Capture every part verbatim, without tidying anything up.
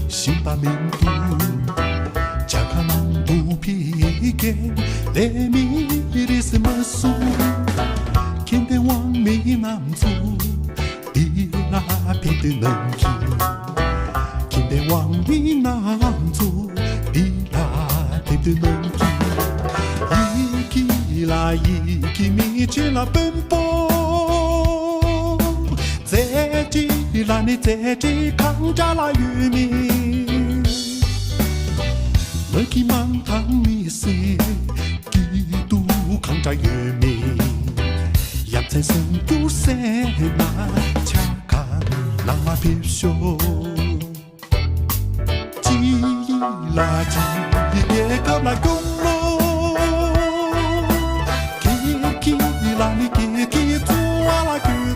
ཞིམ་པ་མི་འདུག་ཇ་ཁང་ནང་དུ་ཕི་གེ་ལས་མི་རིས་མ་སུ། ཁྱིམ་སྡེ་དབང་མི་རྣམས་ཚོ་འདི་ལ་ཕེབས་དུས་ནམ་གྱི། ཁྱིམ་སྡེ་དབང་མི་རྣམས་ཚོ་འདི་ལ་ཕེབས་དུས་ནམ་གྱི། ཡི་གེ་ལ་ཡི་གེ་མི་ཆེ་ལ་དཔོན་པོ། རྩེ་གཅིག་ལ་ནི་རྩེ་གཅིག་གང་འདྲ་ལ་ཡོད་མེད། ལ་གི་མང་ཐང་མི་སེ་སྐྱིད་སྡུག་གང་འདྲ་ཡོད་མེད། ཡ་མཚན་སེམས་སྐྱུར་སེ་ན་ཆ་གང་ལ་མ་ཕེབས་ཤོག་ཅི་ལ་ཅི་རྒྱལ་ཁབ་ལ་སྐྱོང་ལོ། ཀྱེ་ཀྱེ་ལ་ནི་ཀྱེ་ཀྱེ་ཚོ་བ་ལ་ཀྱེ་ད།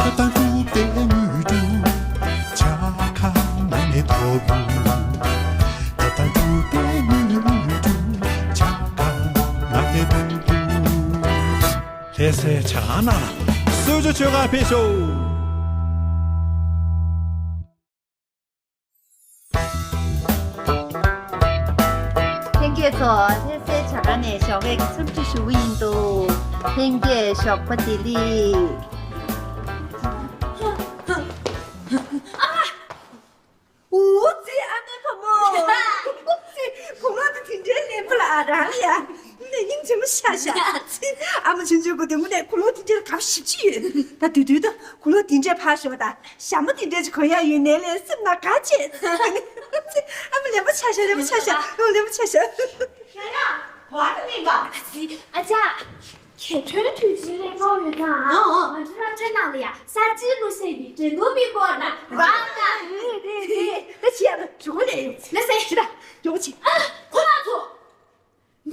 ད་ད་འགྲུབ་སྟེ་དངོས་གྲུབ་ཆ་ཁ་ན་ནས་ཐོབ་འདུག་ད་ད་འགྲུབ་སྟེ་དངོས་གྲུབ་ཆ་ཁ་ན་ནས་ཐོབ་འདུག་ལྷ་སའི་ཇ་ཁང་ནང་ལ་གསོལ་ཇ་མཆོད་གར་ཕེབས་ཤོག་ལྷན་རྒྱས་ཚོ། ལྷ་སའི་ཇ་ཁང་ནས་ཞོགས་ཀས་ཀྱི་འཚམས་འདྲི་ཞུ་གི་ཡིན་འདུག་ལྷན་རྒྱས་ཞོགས་པ་བདེ་ལེགས། འོ་ཙི། ཨ་མའི་བུ་མོ། ཙི། བུ་མོ་དེ་དེ་འདྲའི་ལེན་པ་ལ་ཨ་རང་ཡ། ནས་སྙིང་རྗེ་མོ་ཤ་ཤ། ཙི། ཨ་མ་ཆུང་ཆུང་གོ་དེ་མོ་ནས་ཁུ་ལོ་དེ་འདྲའི་གབ་ཞིབ་ཅི་ཡོད། ད་དུས་དུས་ད་ཁུ་ལོ་དེ་འདྲའི་ཕར་ཞོག་ད་ཞྭ་མོ་དེ་འདྲའི་ཅིག་གོན་ཡ་ཡོད་ནས་ལས་སེམས་ན་དགའ་བྱེད། ཙི། ཨ་མ་ལེན་པ་ཤ་ཤ་ལེན་པ་ཤ་ཤ། ཨ་མ་ལེན་པ་ཤ་ཤ། ཡ་ཡ། བར་དུ་མིན་པ། ཙི། ཨ་ཅག་གྱ་སྟོན་དུས་ཆེན་ལས་ངོ་ཡོད་ན། ཨོ་ཨོ། ང་ཚོ་སློབ་གྲྭའི་ནང་ལ་ཡ་གསར་བརྗེའི་གླུ་གཞས་ཀྱི་འགྲན་བསྡུར་མི་སྐོར་ན་རང་ལ། རེད་རེད་རེད། ད་ཅི་ཡ་ན་འགྲོ་ལས་ཡོང་ལ་སེ་ཞི་ད་འགྲོ་ཅི། ཨ་ཁོ་རང་ཚོ་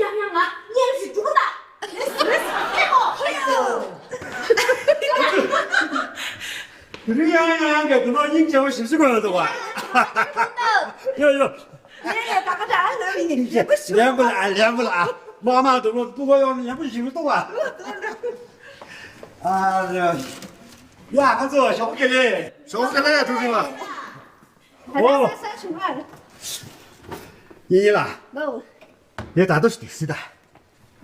ཡང་ཡང་ང་གཉེར་ཞིག་འགྲོ་ད། ལེ་སེ་ལེ་སེ་ཧེ་ཧོ་ཧེ་ཡོ། དེ་རིང་ཡང་ཡང་ཡང་གི་དུ་ནོ་སྙིང་རྗེ་བོ་ཞིབ་ཞིབ་དགོས་འདུག་བ། ཡོ་ཡོ། ལས་ལས་ད་ག་ད་ཨ་ལ་ཡིན་ལས་པོ་ཞུ། ལས་པོ་ཨ་ལས་པོ་ལ་ཨ་མ་མ་དུ་ལོ་སྤུ་གོ་ཡོང་ལས་པོ་ཞུ་ཏོ་བ། ཨ་ལ་ཡ་ཁ་ཚོ་ཞོགས་ཀྱི་ལས། ཞོགས་ཀྱི་ལས་ཐུག་ཅིང་ལ། ད་ལ་ས་ས་ཞུ་ང་། ཡིན་ཡིན་ལ། ལོ། ངས་ད་དུ་ཞིག་སྲིད་ད།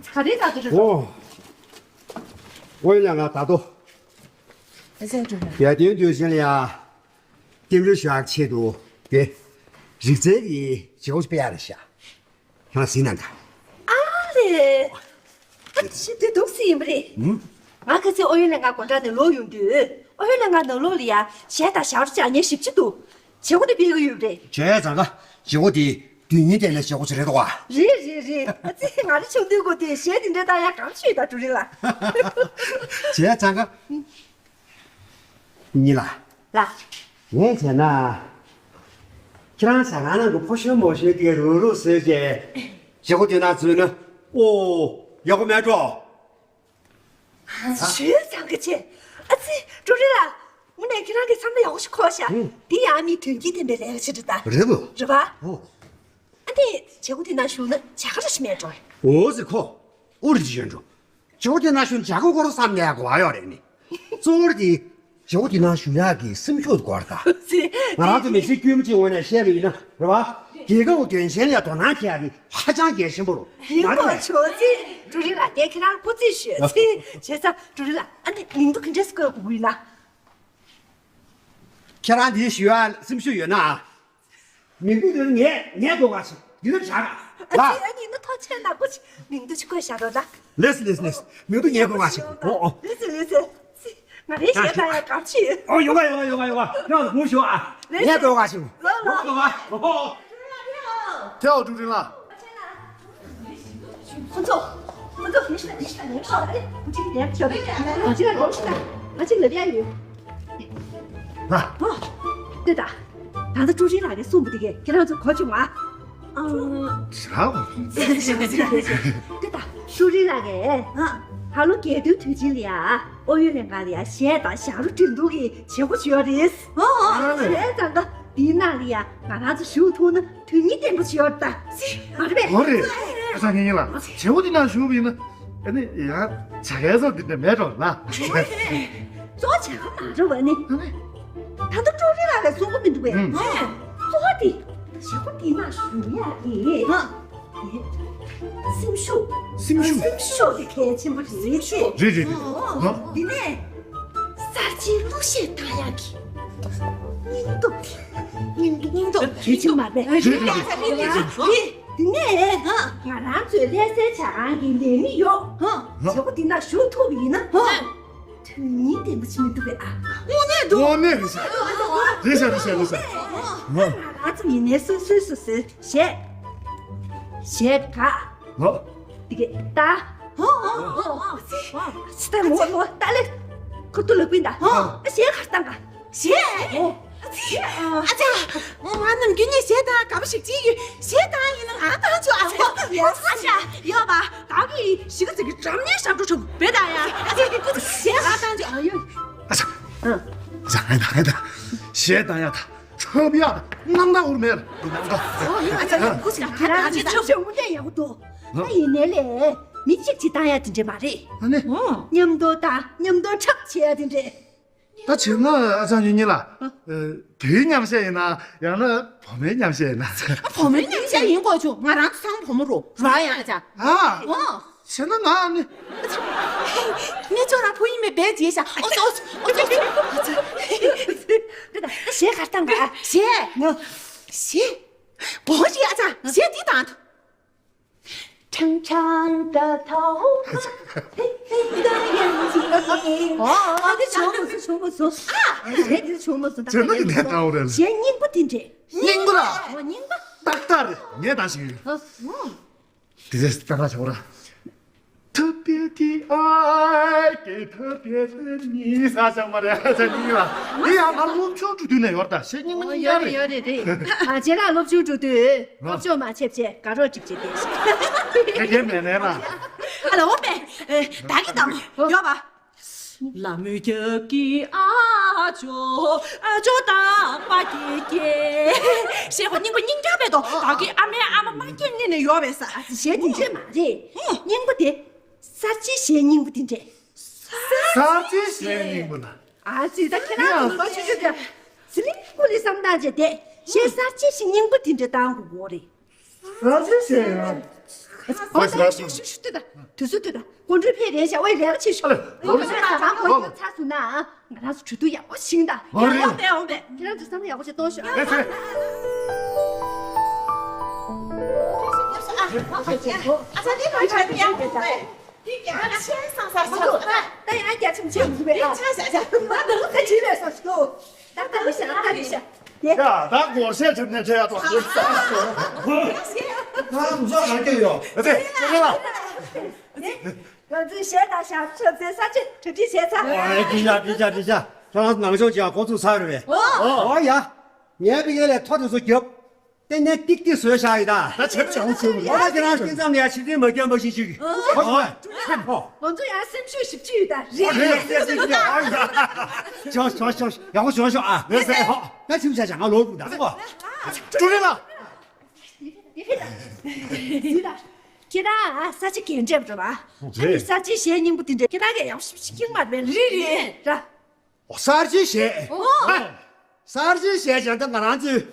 ག་རེ་ད་དུ་རེད། ཨོ། ཨོ་ཡིན་ལ་ང་ད་དུ། ཨ་ས་ཞུ་ང་། ཡ་དེ་དུས་ཆེན་ལ་ཡ། རྟེན་འབྲེལ་ཞུ་ཡག་ཆེད་དུ་དེ། རིག་རྩལ་གྱི་བྱེད་སྒོ་སྤེལ་ཡག་རེད་ཤག་ཁྱེད་རང་གཟིགས་གནང་དང་། ཨ་ལེ། ཨ་ཅི་དེ་འདུག་སེ་ཡིན་པ་རེད། ཨུམ། ང་ཁ་སང་ཨོ་ཡོན་ལས་ང་དགོན་གྲྭ་ནས་ལོག་ཡོང་དུས་ཨོ་ཡོན་ལས་ང་ནང་ལོགས་ལ་ཡ་གཞས་དང་ཞབས་བྲོ་སྦྱང་མཁན་ཞེ་པོ་ཅིག་འདུག་བྱེད་སྒོ་དེ་སྤེལ་གི་ཡོད་པ་རེད། བྱས་ཙང་ཀ་བྱེད་སྒོ་དེ་དུས་ཡུན་བསྟན་ནས་བྱེད་སྒོ་ཅིག་རེད་དོ་བ། རེད་རེད་རེད། ཨ་ཙི་ང་རང་ཆུང་དུས་སྒོ་དེ་གཞས་དེ་འདྲ་བཏང་ཡག་གང་ཤེས་ད་ཀྲུའུ་རིན་ལགས། བྱས་ཙང་ཀ་ཉི་ལ། ལ། ངས་བྱས་ན། ཁྱེད་རང་ཟ་ཁང་ནང་གི་ཕོ་གཞོན་མོ་གཞོན་དེ་རུག་རུག་བཟོས་རྗེས། བྱེད་སྒོ་དེ་ན་འཛུལ་ན། ཨོ། ཡག་པོ་མེད་འགྲོ། ཞུས་ཙང་གི་ཆེ། ཨ་ཙི་ཀྲུའུ་རིན་ལགས། དངོས་གནས་ཁྱེད་རང་གི་བསམ་བློ་ཡག་པོ་ཞིག་འཁོར་ཤག་ཨུ། འདི་ཡང་མི་དོན་གྱིས་ལྡན་པའི་ལས་ཀ་ཞིག་རེད་ད། རེད་པོ། རེད་པ། ཨོ། ཨ་ནི་བྱེད་སྒོ་དེ་ནང་ཞུགས་ན་བྱ་དགའ་རེ་ཞིག་མེད་འགྲོ། འོ་ཟེར་ཁོ། ཨོ་རེད་ཅི་ཡོད་འགྲོ། བྱེད་སྒོ་དེ་ནང་ཞུགས་ན་བྱ་དགའ་སྐོར་བསམ་ནས་གོ་བ་ཡོད་རེད་ནི། གཙོ་བོ་དེ། བྱེད་སྒོ་དེ་ནང་ཞུགས་ཡག་གི་སེམས་ཤུགས་དགོས་རེད་ད། ང་རང་ཚོ་མི་ཚེ་དཀྱུས་མ་གཅིག་ངོས་ནས་བཤད་པ་ཡིན་ན་རེད་པ། རྒྱལ་ཁབ་དོན་ཆེན་ལ་དོ་སྣང་བྱེད་ཡག་གི་ཧ་ཅང་གལ་ཆེན་པོ་རེད། ཡིན་མ་རེད་པ། ཆོག་ཙི། ཀྲུའུ་རིན་ལགས་དེ་ཁྱེད་རང་སྐུ་རྩེད་ཞུས་ཙི། བྱས་ཙང་ཀྲུའུ་རིན་ལགས་ཨ་ནི་མིང་ཐོ་ག་འདྲས་སེ་བཀོད་དགོས་ཀྱི་ཡིན་ན། ཁྱེད་རང་འདི་ཞུ་ཡག་སེམས་ཤུགས་ཡོད་ན། མིང་ཐོ་འདི་ངས་ངས་འགོད་ག་ཞིག་འདི་ལ་བཞག་ལ། ཨ་ཙི་ཨ་ནི་ནི་ཐོ་ཆེན་ནག་པོ་ཅིག་མིང་ཐོ་ཅིག་བཀོད་བཞག་རོགས་ལ། ལེས་ལེས་ལེས། མིང་ཐོ་ངས་འགོད་ག་ཞིག་ཨོ་ཨོ། ལེས་ལེས་ལེས། ཙི། ང་རེ་ཞེ་ད་ཡ་གར་ཆི། ཨོ་ཡོང་ག་ཡོང་ག་ཡོང་ག་ཡོང་ག་ཡོང་ག་ངས་འགོད་ག་ཞིག་ལེས། ངས་འགོད་ག་ཞིག་ལོ་ལོ། ལོ་ལོ། ཐལ་ཀྲུའུ་རིན་ལགས། ཁོ་ཚོ། ཁོ་ཚོ་ཕྱི་ལ་ཕྱི་ལ་ཉན་ཤོག་ཨ་རེ། ཁོ་གཅིག་ལ་ཉན་ཤོག་ཨ་རེ། ང་གཅིག་ལ་ཉན་ཤོག་ང་གཅིག་ལ་ལྟ་ཡ་ཡོད། ལ། ཨོ། ལྟོས་དང་། ད་ལྟ་ཀྲུའུ་རིན་ལགས་ཀྱིས་གསུངས་པ་དེ་གས་ཁྱེད་རང་ཚོ་གོ་བྱུང་ང་། ཨང་། ཇི་ལ་གོ། ལྟོས་དང་། ཀྲུའུ་རིན་ལགས་ཀྱིས། ཨ། ད་ལོ་རྒྱལ་སྟོན་དུས་ཆེན་ལ་ཡ། ཨོ་ཡོན་ལྷན་ཁང་ལ་ཡ་གཞས་དང་ཞབས་བྲོ་འགྲན་བསྡུར་གྱི་བྱེད་སྒོ་ཞིག་ཡོད་རེད། ཨོ་ཨོ། བྱས་ཙང་ཀ་འདིའི་ནང་ལ་ཡ་ང་རང་ཚོ་ཞུགས་ཐུབ་ན། དོན་སྙིང་ལྡན་པོ་ཞིག་ཡོད་ད། མ་རེད་པས། འོ་རེད། ཨ་ཅག་ངེད་གཉིས་ལ་བྱེད་སྒོ་འདི་ནང་ཞུགས་པ་ཡིན་ན། ཨ་ནི་ཡང་བྱ་དགའ་སོགས་འདི་འདྲ་མེད་འགྲོ་ལ། གཙོ་བོ་བྱ་དགའ་མ་འགྲོ་བ་ནི། ཨ་ནི། ད་ལྟ་ཀྲོ་རི་ལ་ལས་གསུང་གི་མི་འདུག་པས། ཨུམ། གཙོ་བོ་དེ་ཞེ་པོ་དེ་ན་ཞུ་ཡ་དེ། ཧ། དེ་སེམས་ཤུགས། སེམས་ཤུགས། སེམས་ཤུགས་དེ་གལ་ཆེན་པོ་རེད། སེམས་ཤུགས། རེད་རེད་རེད། ཨོ། ཨོ། དེ་ནས་གསར་བརྗེའི་གླུ་གཞས་བཏང་ཡག་གི་སྙིང་སྟོབས་དེ། སྙིང་སྟོབས། སྙིང་སྟོབས་གལ་ཆེན་མ་རེད། རེད་རེད་རེད། དེ་ནས་ང་རང་ཚོའི་ལྷ་སའི་ཇ་ཁང་གི་ལས་མི་ཡོད། ཧ། བྱེད་སྒོ་འདི་ན་ཞུགས་ཐུབ་པ་ཡིན་ན། ཧ། དོན་སྙིང་ལྡན་པ་ཞིག་མི་འདུག་གས། ཨ། དངོས་གནས་འདུག་དངོས་གནས་རེད་ཤག་རེད་ཤག་རེད་ཤག་རེད་ཤག་ང་ང་ཚོ་ཡིན་ནའི་སོ་སོའི་སོ་སོའི་གཞས། གཞས་ག་ཧོ། དེ་གས་ད། ཧོ་ཧོ་ཧོ་ཧོ། ད་མོ་མོ་ད་ལེ། ཁུ་ཏུ་ལ་ཀུན་ད། ཧོ། གཞས་ག་བཏང་ག་གཞས། ཨོ། ཨ་ཙི། ཨ་ཙི། ང་ནམ་རྒྱུན་ནས་གཞས་བཏང་དགའ་པོ་ཞིག་ཅིག་ཡོད། གཞས་བཏང་ཡིན་ན་ང་བཏང་ཆོག་ཨ་ཁོ། ཨ་ཅག་ཡོད་པ། ད་གི་ཞིག་ཙི་གི་འགྲམ་ནས་ཞབས་བྲོ་ཆོག་བེ་ད་ཡ། ཨ་ཙི་གི་ཀུ་ཙི་གཞས་ང་བཏང་ཆོག་ཨ་ཡོད། ཨ་ཙི། ཨ་ཙི་ཨ་ད་ཨ་ད། གཞས་བཏང་ཡ་ད། འཁྲབ་ཡ་ད། རྣམ་ཐར་འུར་མེད་ལ། འདི་རྣམ་ཐར། ཨོ་ཡོད། ཨ་ཙི་ཀུ་ཙི་ང་ཁྱེད་རང་ཚོ་ཆོག་ཆོག་མུ་མཐའ་ཡག་པོ་འདུག་ད་ཡིན་ནའི་ལས་མི་གཅིག་གཅིག་བཏང་ཡ་དེ་འདྲས་མ་རེད། ཨ་ནི། མཉམ་དུ་བཏང་མཉམ་དུ་འཁྲབ་བྱེད་ཡ་དེ་འདྲས། ད་བྱས་ན་ཨ་ཅག་ཉུང་ཉུང་ལ། ཨ། ཨ། བུའི་མཉམ་གཞས་ཡིན་ན་ཡང་ན་བུ་མོའི་མཉམ་གཞས་ཡིན་ན། ཨ། བུ་མོའི་མཉམ་གཞས་ཡིན་དགོས་བྱུང་། ང་རང་ཚོ་ཚང་བུ་མོ་རུ་ར་ཡང་ཅག་ཨ། ཨོ། བྱས་ན་ང་ནི། ངས་ཁྱོད་རང་བུ་ཡིན་མེད་བེད་རྗེས་ཤག་ཨོ་ཙི་ཨོ་ཙི་ཨོ་ཙི་ཨོ་ཙི། དེ་ད་གཞས་གར་བཏང་ག་གཞས། ང་། གཞས། བོ་ཞིག་ཨ་ཅག་གཞས་འདི་དང་། 长长的头发，黑黑的眼睛。ཨོ། ཨ་དེ་བྱུང་མ་སོང་། བྱུང་མ་སོང་། ཨ། རེད་དེ་བྱུང་མ་སོང་། ད་ཁྱེད་ནི་ངས་བཏང་བ་རེད། གཞས་རྙིང་པ་དེ་འདྲས། རྙིང་པ་ལ། ཨོ་རྙིང་པ། ཏག་ཏག་རེད། ངས་བཏང་ཞིག་ཡོད། ཨོ། དེ་ཚེ་ཏག་ཏག་བྱ་བ་ར། 特别的爱给特别的你ཟེར་བྱུང་བ་རེད། ཨ་ཅག་ཉུང་ཉུང་ལ། འདི་ཡང་ང་སློབ་ཆུང་འགྲོ་དུས་ནས་ཡོད་རེད་ད། གཞས་རྙིང་པ་རྙིང་པ་ཡོད་རེད། ཡོད་རེད་རེད། ང་རྗེས་ལ་སློབ་ཆུང་འགྲོ་དུས་སློབ་སྦྱོང་མ་བྱས་བྱས་དགའ་རོགས་ཅིག་བྱས་བསྡད་ཤག་དེ་གས་མེད་ནས་ལ། ཨ་ལ་འོ་པས། ཨེ་ད་གི་དང་ཡོད་པ། ལ་མོའི་རྒྱབ་ཀྱི་ཨ་ཅོ་ཨ་ཅོ་དང་པ་ཀྱེ་ཀྱེ། ཞེས་པ་རྙིང་པ་རྙིང་རྐྱང་མེད་དོ། ད་གི་ཨ་མའི་ཨ་མ་མ་སྐྱེས་སྔོན་ནས་ཡོད་པས་ས། ཨ་ཙི་གཞས་དེ་འདྲས་མ་རེད། རྙིང་པ་དེ། གསར་བརྗེའི་གཞས་རྙིང་པ་དེ་འདྲས། གསར་བརྗེའི་གཞས་རྙིང་པ་ལ། ཨ་ཙི་ད་ཁྱེད་རང་ཚོ་ལོ་ཆུང་ཆུང་དེ། ཟི་ལིང་ཀུ་ལི་བསམ་སྟངས་བྱས་ཏེ་གཞས་གསར་བརྗེ་ཞིག་རྙིང་པ་དེ་འདྲས་བཏང་དགོས་ཀྱི་ཡོད་རེད། གསར་བརྗེ་གཞས་ཡང་། ཨོ་ད་ཤུ་ཤུ་ཤུ་ཤུ་ལྟོས་ད། དུས་ཚོད་ལྟོས་ད། སྐུ་མགྲོན་ཕེབས་རན་ཤག་ཨོ་ཡི་རེ་བ་ཆེ་ཤོས། ཨ་ལེ། ང་རང་ཚོ་ཟ་ཁང་ཁོ་ཡོད་ཚར་སོང་ན་ང་རང་ཚོ་གྲོས་བསྡུར་ཡག་པོ་ཞིག་ད། ཨོ་རེད། ཨོ་བས་ཨོ་བས། ཁྱེད་རང་ཚོ་བསམ་བློ་ཡག་པོ་ཞིག་གཏོང་ཤོག་ཨ། ལེ་ཚེ། ཨ་ས་འདི་མ་ཆགས་ཡག་པོ་བས། འདི་རྒྱ་ཆེན་སང་སར་ཆགས་སོང་ད། ད་ཡང་རྒྱ་ཆེན་ཆེན་མི་འདུག་པས། ཨ། ཆགས་ཤག་ཆགས། ང་འདི་ལོ་ཚ་བྱིས་པས་སོ་ཞིག་ཏུ། ད་ད་མི་ཤ་ད་མི་ཤ། ཡ། ད་སྒོར་གཞས་འཁྲབ་ནས་འཁྲབ་ཡག་ཏོག་ཙམ། ང་མི་ཚོགས་ག་སྐྱོ་ཡོད། ཨ་ཙི། ཁྱེད་རང་ལ། ང་ཚོའི་གཞས་དང་ཞབས་ཞབས་ཚེ་ས་ཆེ་གྲ་སྒྲིག་བྱས་ཚར། ཨ་ཀི་ཡ་ཀི་ཡ་ཀི་ཡ། ཁྱེད་རང་ནང་ཆོག་ཅིག་འགོ་ཚུགས་ཚར་རེད་པས། ཨོ་ཡ། ངའི་པི་ཡན་ལས་ཐོ་དེ་ཚོ་རྒྱབ། ཏན་ཏན་ཏིག་ཏིག་བཟོས་བཞག་ཡིན་ད། ད་བྱེད་བྱ་བོ་བྱེད་དགོས། ཨོ་ད་ཁྱེད་རང་སྐྱིད་མཚམས་ལ་ཡ་ཕྱིར་འཐེན་མ་བརྒྱབ་མ་ཤེས་ཤིག་ཨོ་ཨོ་ཁྱེད་ཕོ། ང་ཚོ་ཡང་སེམས་ཤུགས་ཞིབ་ཅིག་ཡོད་ད། རེད་རེད་རེད་རེད་རེད། ཨོ་ཡ། ཞོག་ཞོག་ཞོག་ཡག་པོ་བྱོས་ཤོག་ཨ། ལགས་སེ། ཧོ། ད་ཁྱིམ་བྱ་བྱ་ང་ལོག་འདུག་ད་ཨོ། ཀྲུའུ་རེན་ལགས། ཁྱེད་རང་ས་ཆ་གན་འདྲེས་འགྲོ་བ། ཨ་ནི་ས་ཆའི་གཞས་རྙིང་པ་དེ་འདྲས་ཁྱེད་རང་གིས་ཡག་ཤིག་ཤིག་མ་མེད་རེད་རེད་ར། ཨོ་གསར་བརྗེའི་གཞས། ཨོ། གསར་བརྗེའི་གཞས་ཀྱང་ད་ང་རང་ཚོའི་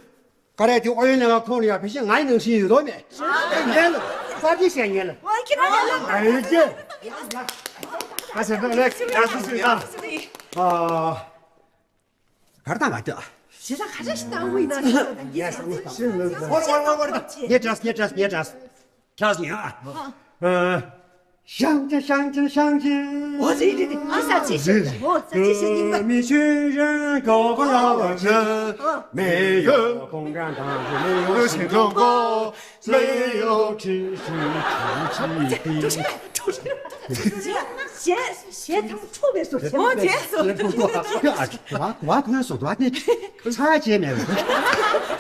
ཀ་རེ་དེ་ཨོ་ཡོན་ལྷན་ཁང་ཁོངས་ལ་ཡང་ཕལ་ཆེར་ང་ཡི་ནང་བཞིན་ཡོད་དོ་མེད། ཨེ་ཉན་ལ་གསར་བརྗེའི་གཞས་ཉན་ལ། ཨོ་ཁྱེད་རང་ཉན་ལ། ཨེ་ཀྱེ། ཨ་ཟེར་ན་ལེགས་ཡག་སུ་སུ་ཡང་། ཨ། གར་དང་ག་ལྟོས། ཞེ་ས་ཁ་ཤས་ཤིག་བཏང་དགོས་ཡིན་ན། ངས་བསམ་བློ་བཏང་། ངས་བྲིས་ངས་བྲིས་ངས་བྲིས། ཁྱེད་ཀྱིས་ཡང་། ཨ། ཤང་ཅི་ཤང་ཅི་ཤང་ཅི། ཨོ་རེད་རེད་རེད། ཨ་ས་ཆེ་ཤེས། ཨོ་ས་ཆེ་ཤེས་ཡིན་པ། 革命军人高高要求，没有共产党就没有新中国，没有知识阶级。 གཞས་གཞས་ཐང་འཕྲོ་བས་སོ་ཞེས། ཨོ་རྗེས་སུ། ཨ་ཝ་ཝ་ཁོས་སོ་ཝ་ནི་ཚ་རྗེས་མེད།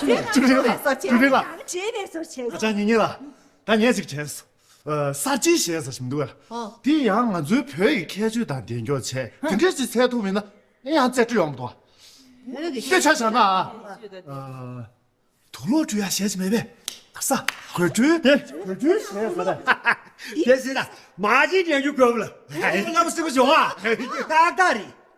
ཀྲུའུ་རེན་ལགས། ཀྲུའུ་རེན་ལགས། རྗེས་མེད་སོ་ཞེས། ཨ་ཅག་ཉི་ཉི་ལགས། ད་ངས་ཅིག་བྱས། ཨ། གསར་བརྗེའི་གཞས་ཟེར་ཞིག་འདུག་གས། ཨོ། དེ་ཡང་ང་ཚོའི་བོད་ཀྱི་ཁྱད་ཆོས་དང་ལྡན་ཀྱོག་བྱས་དེ་འདྲས་ཅིག་འཚོལ་ཐུབ་མིན་ན་ཡང་རྩེ་གྲ་ཡོང་མི་འདུག་གས། དཔེ་ཆ་བཞག་ན། ཨ། དུག་ལོག་བཀྲུ་ཡ་གཞས་ཅིག་མེད་པས། ད་ས་གོས་འཁྲུ་དེ་གོས་འཁྲུ་གཞས་ཟེར་ད། དེ་ཟེར་ད་མ་གཅིག་དྲན་རྒྱུ་དགོས་ལ། ཨེ་ལ་མ་སྲིད་པ་བྱུང་ཨ། ཏག་ཏག་རེད།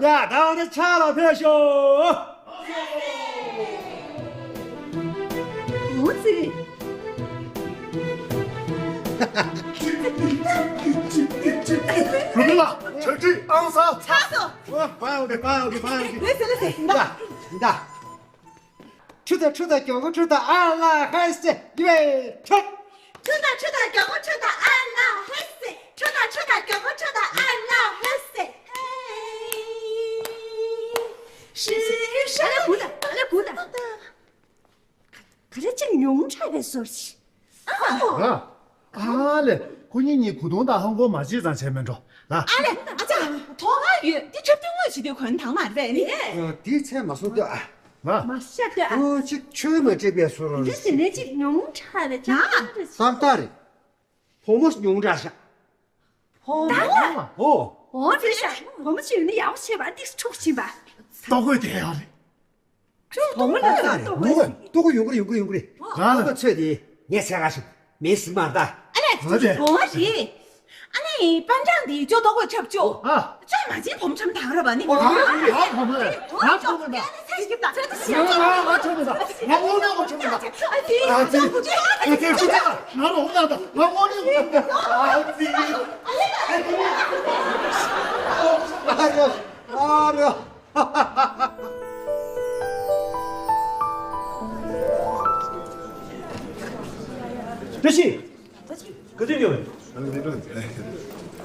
ཡ། ད་འོ་ན་ཕྱག་ལ་ཕེབས་ཤོག་འོ་ཙི། རུ་མི་ལ་གྲ་སྒྲིག་ཨང་ས། ཚར་སོང་། ཨོ། པའོ་དེ་པའོ་དེ་པའོ་དེ། ལེ་སེ་ལེ་སེ། ད་ད། ཁྲུ་ད་ཁྲུ་ད་མགྱོགས་པོ་ཁྲུ་ད་ཨ་ལ་ཧེ་སེ་ཡུ་ཝེ་ཁྲུ། ཁྲུ་ད་ཁྲུ་ད་མགྱོགས་པོ་ཁྲུ་ད་ཨ་ལ་ཧེ་སེ། ཁྲུ་ད་ཁྲུ་ད་མགྱོགས་པོ་ཁྲུ་ད་ཨ་ལ་ཧེ་སེ། ཧེ། ཧྲི་ཧྲི་ཧྲི། ཨ་ལེ་གུ་ད། ཨ་ལེ་གུ་ད། ག་རེ་ཅིག་ཉུང་དྲགས་པའི་བཟོ་ཞིག་ཨ། ཨ་ལེ། ཁོ་གཉིས་གཉིས་གུ་དོང་དང་ཧང་གོ་མ་བྱེད་ཙང་བྱས་མེད་འགྲོ་ལ། ཨ་ལེ། ཨ་ཅག་ཐོག་ཁ་ཡོད། འདི་ཁྱབ་སྟོན་དངོས་བྱེད་དུས་གོན་དང་མ་རེད་ནི། ཨ། འདི་ཚད་མ་སོང་ལྟོས་ཨ། ལ། མ་ཤ་ལྟོས་ཨ། ཨོ་ཅིག་ཆོས་མ་སྤྲད་པའི་བཟོ་རོ། འདི་ཟིན་ནས་ཅིག་ཉུང་དྲགས་རེད་ཅག་ཏག་ཏག་རེད། བུ་མོ་ཉུང་དྲགས་ཤག་ད་ལ། ཨོ། འོ་ཙི་ཤ། བུ་མོ་ཅིག་ཡོད་ན་ཡག་པོ་བྱེད་པ་འདི་འཁྲུག་ཕྱིན་པ། ལྟོ་གོས་དེ་ཡག་རེད། ཁྱོད་བུ་མོ་ལ་ལྟོ་གོས། ལྟོ་གོས་ཡོང་གི་རེད། ཡོང་གི་རེད། ཡོང་གི་རེད། ང་ལ་ལྟོ་གོས་ཚོད་དེ་ངས་ཟས་ག་ཞིག་མེད་ཟིག་མ་ལྟ། ཨ་ལས། ཨ་ལས། བུ་མོ་རེད། ཨ་ནི་པན་ཀྲང་འདི་ཅོ་ལྟོ་གོས་ཁྱབ་ཅོ། ཨ། ཅོ་མ་བྱིན་བུ་མོ་ཆམ་ཐག་ར་བ་ནི། ཨ། ཨ། བུ་མོ་རེད། ང་བུ་མོ་རེད། ང་ཆོག་མི་འདུག་ང་ང་ཆོག་མི་འདུག་ང་དངོས་གནས་ང་ཆོག་མི་འདུག་ཨ་ཙི། ཨ་ཙི། ཨ་ཙི། ང་རང་ང་ང་དངོས་གནས་ང་ཨ་ཙི། ཨ་རོ། ཨ་རོ། བཀྲ་ཤིས། ག་དུས་ཡོང་།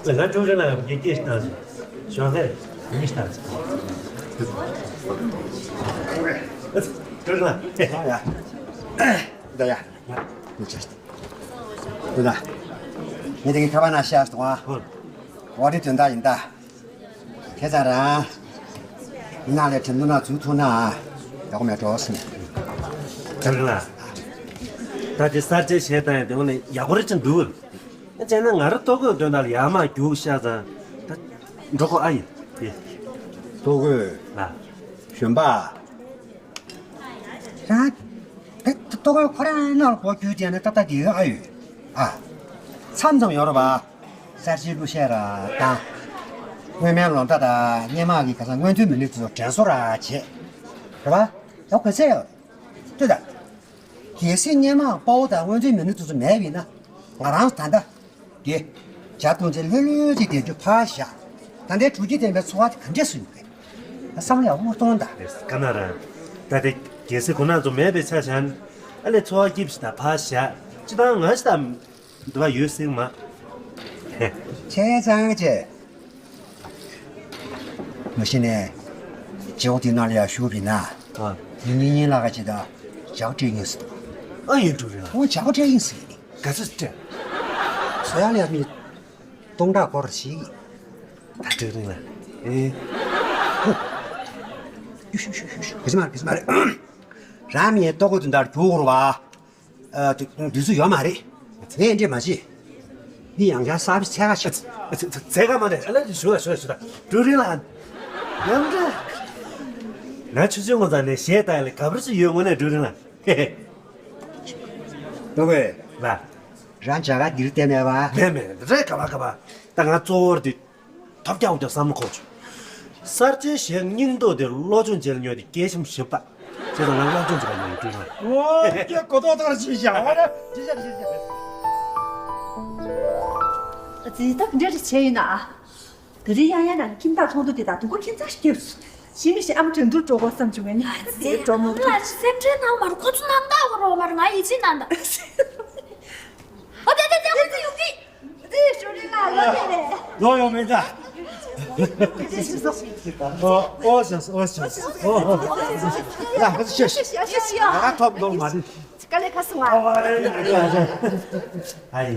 ལ་ང་ཀྲུའུ་རེན་ལ་ཡང་ངས་སྐད་ཞིག་བཏང་ཟིན། ཞོགས་ཀས་ཉིན་ཞིག་བཏང་ཟིན། ཀྲུའུ་རེན་ལ། ཡ་ཡ། ད་ཡ། ཡ། མི་ཆེ། ད་ད། ངས་དེ་གི་ཁ་པར་ནང་བཤད་སོང་ཨ། ཧོ། འོ་དེ་དོན་དག་ཡིན་ད། ཁྱེད་ཚང་རང་། མི་ནག་ལས་ཁྲིམས་ནོར་ནག་འཛུགས་ཐུབ་ན་ཨ། ཡག་པོ་མེད་འགྲོ་སོང་། ད་རེད་ལ། ད་དེ་གསར་བརྗེ་བྱས་བཏང་ཡང་དེ་འོ་ནས་ཡག་པོ་རེད་ཅིག་འདུག་བྱས་ན་ང་རང་ལྟོ་གོས་འདོན་དག་ལ་ཡར་མར་རྒྱུགས་ཤག་ཙང་། ད་འགྲོ་གོ་ཨ་ཡིན། དེ། ལྟོ་གོས། ལ། གཞོན་པ། རང་། ད་ལྟོ་གོས་ཁོ་རང་ནང་ལ་སྒོ་བརྒྱུད་བསྡད་ན་ཏག་ཏག་འདི་ཨ་ཡོད། ཨ། མཚམས་མཚམས་ཡོད་རེད་པ། གསར་བརྗེའི་གླུ་གཞས་ར་དང་། སྔོན་མའི་ལོ་ཟླ་དང་སྔོན་མ་གི་ཁ་སང་སྔོན་ཐོན་མི་སྣ་ཚོ་དྲན་གསོ་ར་བྱེད། རེད་པ། ཡག་ག་ཚད་ཡོད། ལྟོས་དང་། གལ་སྲིད་སྔོན་མ་དཔའ་བོ་དང་སྔོན་ཐོན་མི་སྣ་ཚོ་མེད་པ་ཡིན་ན། ང་རང་ད་ལྟ། དེ། ཇ་འཐུང་ཚེ་ལྷོད་ལྷོད་ཅིག་བསྡད་རྒྱུ་ཕར་བཞག་ད་ལྟའི་དྲུག་ཅུ་ཐམ་པའི་འཚོ་བ་དེ་ག་འདྲས་སུ་ཡོང་གི་རེད། བསམ་བློ་ཡག་པོ་གཏོང་དང་། ཀ་ན་ར། ད་དེ་གལ་སྲིད་ཁོ་རང་ཚོ་མེད་པའི་ཆ་བཞག་ན། ཨ་ལས་འཚོ་བ་སྐྱིད་པོ་ཞིག་དང་ཕར་བཞག་སྤྱི་བཏང་ང་ཞིག་དང་འདི་བ་ཡོད་སྲིད་མ། ཁྱེད་ཚང་ཅེ། མ་གཞི་ནས། རྗེ་བོ་དེ་ནང་ལ་ཡར་ཞུགས་པ་ཡིན་ན། ཨ། དེ་གཉིས་གཉིས་ལ་ག་ཅིག་དང་ཇག་སྤྲད་ཡིན་ཟེར། ཨ་ཡིན་འགྲོ་རེད་ལ། ཁོང་ཇག་སྤྲད་ཡིན་ཟེར་ནི། ག་ཚོད་སྤྲད། བཟོ་ཡག་ལ་ཡར་མི་སྟོང་ཕྲག་སྐོར་ཞིག་ད་སྤྲོད་རིང་ལ། ཨེ། ཧུ། ཡུ་ཤུ་ཤུ་ཤུ་ཤུ། ག་ཅི་མ་རེད། ག་ཅི་མ་རེད། རང་མི་ལྟོ་གོས་དེ་འདྲར་རྒྱུག་དགོས་རེད་པ། ཨ། དུས་དུས་ཚོད་ཡོད་མ་རེད། ངས་འདྲེ་མ་བྱེད། འདི་ཡང་བསྐྱར་གསར་པ་འཚོལ་ག་ཞིག་འཚོལ་ག་མ་རེད། ཨ་ལས་ཞུ་ལ་ཞུ་ལ་ཞུ་ལ། ཀྲུའུ་རིན་ལགས། ནམ་འདྲ། ང་ཆུ་ཚོད་ངོ་ཚ་ནས་གཞས་བཏང་ཡ་ལ་ག་པར་ཞིག་ཡོད་དངོས་གནས་ཀྲུའུ་རིན་ལགས། ལྟོ་གོས། ལ། རང་ཇ་ག་འདིར་བལྟས་མེད་པ། མེད་མེད་རེད། ག་པ་ག་པ། ད་ང་གཙོ་བོར་འདི། ཐོབ་རྒྱག་འོ་དེ་བསམ་བློ་འཁོར་བྱུང་། གསར་བརྗེའི་གཞས་སྙིང་སྟོབས་དེ་བློ་སྦྱོང་བྱེད་ལ་ཉོས་ཏེ་སྐད་ཤམ་ཞིབ་པ། བྱས་ཙང་ང་བློ་སྦྱོང་བྱེད་ལ་ཉོས་ཀྲུའུ་རིན། ཨོ་ཀྱེ་གོ་ཐོག་ཐོག་ཅི་བྱ་བ་རེད། ཅི་བྱ་ཅི་བྱ། ཨ་ཙི་ད་འདྲ་རེ་བྱས་ཡིན་ན་ཨ། དེ་རིང་ཡང་ཡང་ན་ཁྱིམ་བདག་ཚོགས་འདུ་དེ་དག་དུས་འཁོར་ཁྱིམ་ཚང་ཞིག་བརྒྱབ་སོང་། ཤི་མི་ཤི་ཨ་མ་དྲན་འདུག་འགྲོ་དགོས་བསམ་བྱུང་བས་ནི། ཨ་ཙི་འགྲོ་མོ་ལ་སེམས་ཁྲལ་གནང་མ་རུ་ཁོ་ཚོ་རྣམ་དག་གོ་རོ་མ་རུ་ང་ཡིད་ཆེས་གནང་ད། ཨོ་དེ་དེ་དེ་ཁོ་ཚོ་ཡོང་གི། ལོ་ཡོང་མེད་ད། ཨོ་ཨོ་ཤོ་ཨོ་ཤོ་ཨོ། ཡ་ཧ་ཤོ་ཤོ། ཡ་ཐོབ་འདུག་མ་རེད། དཀའ་ལས་ཁག་སོང་ཨ། ཨ་ཡ་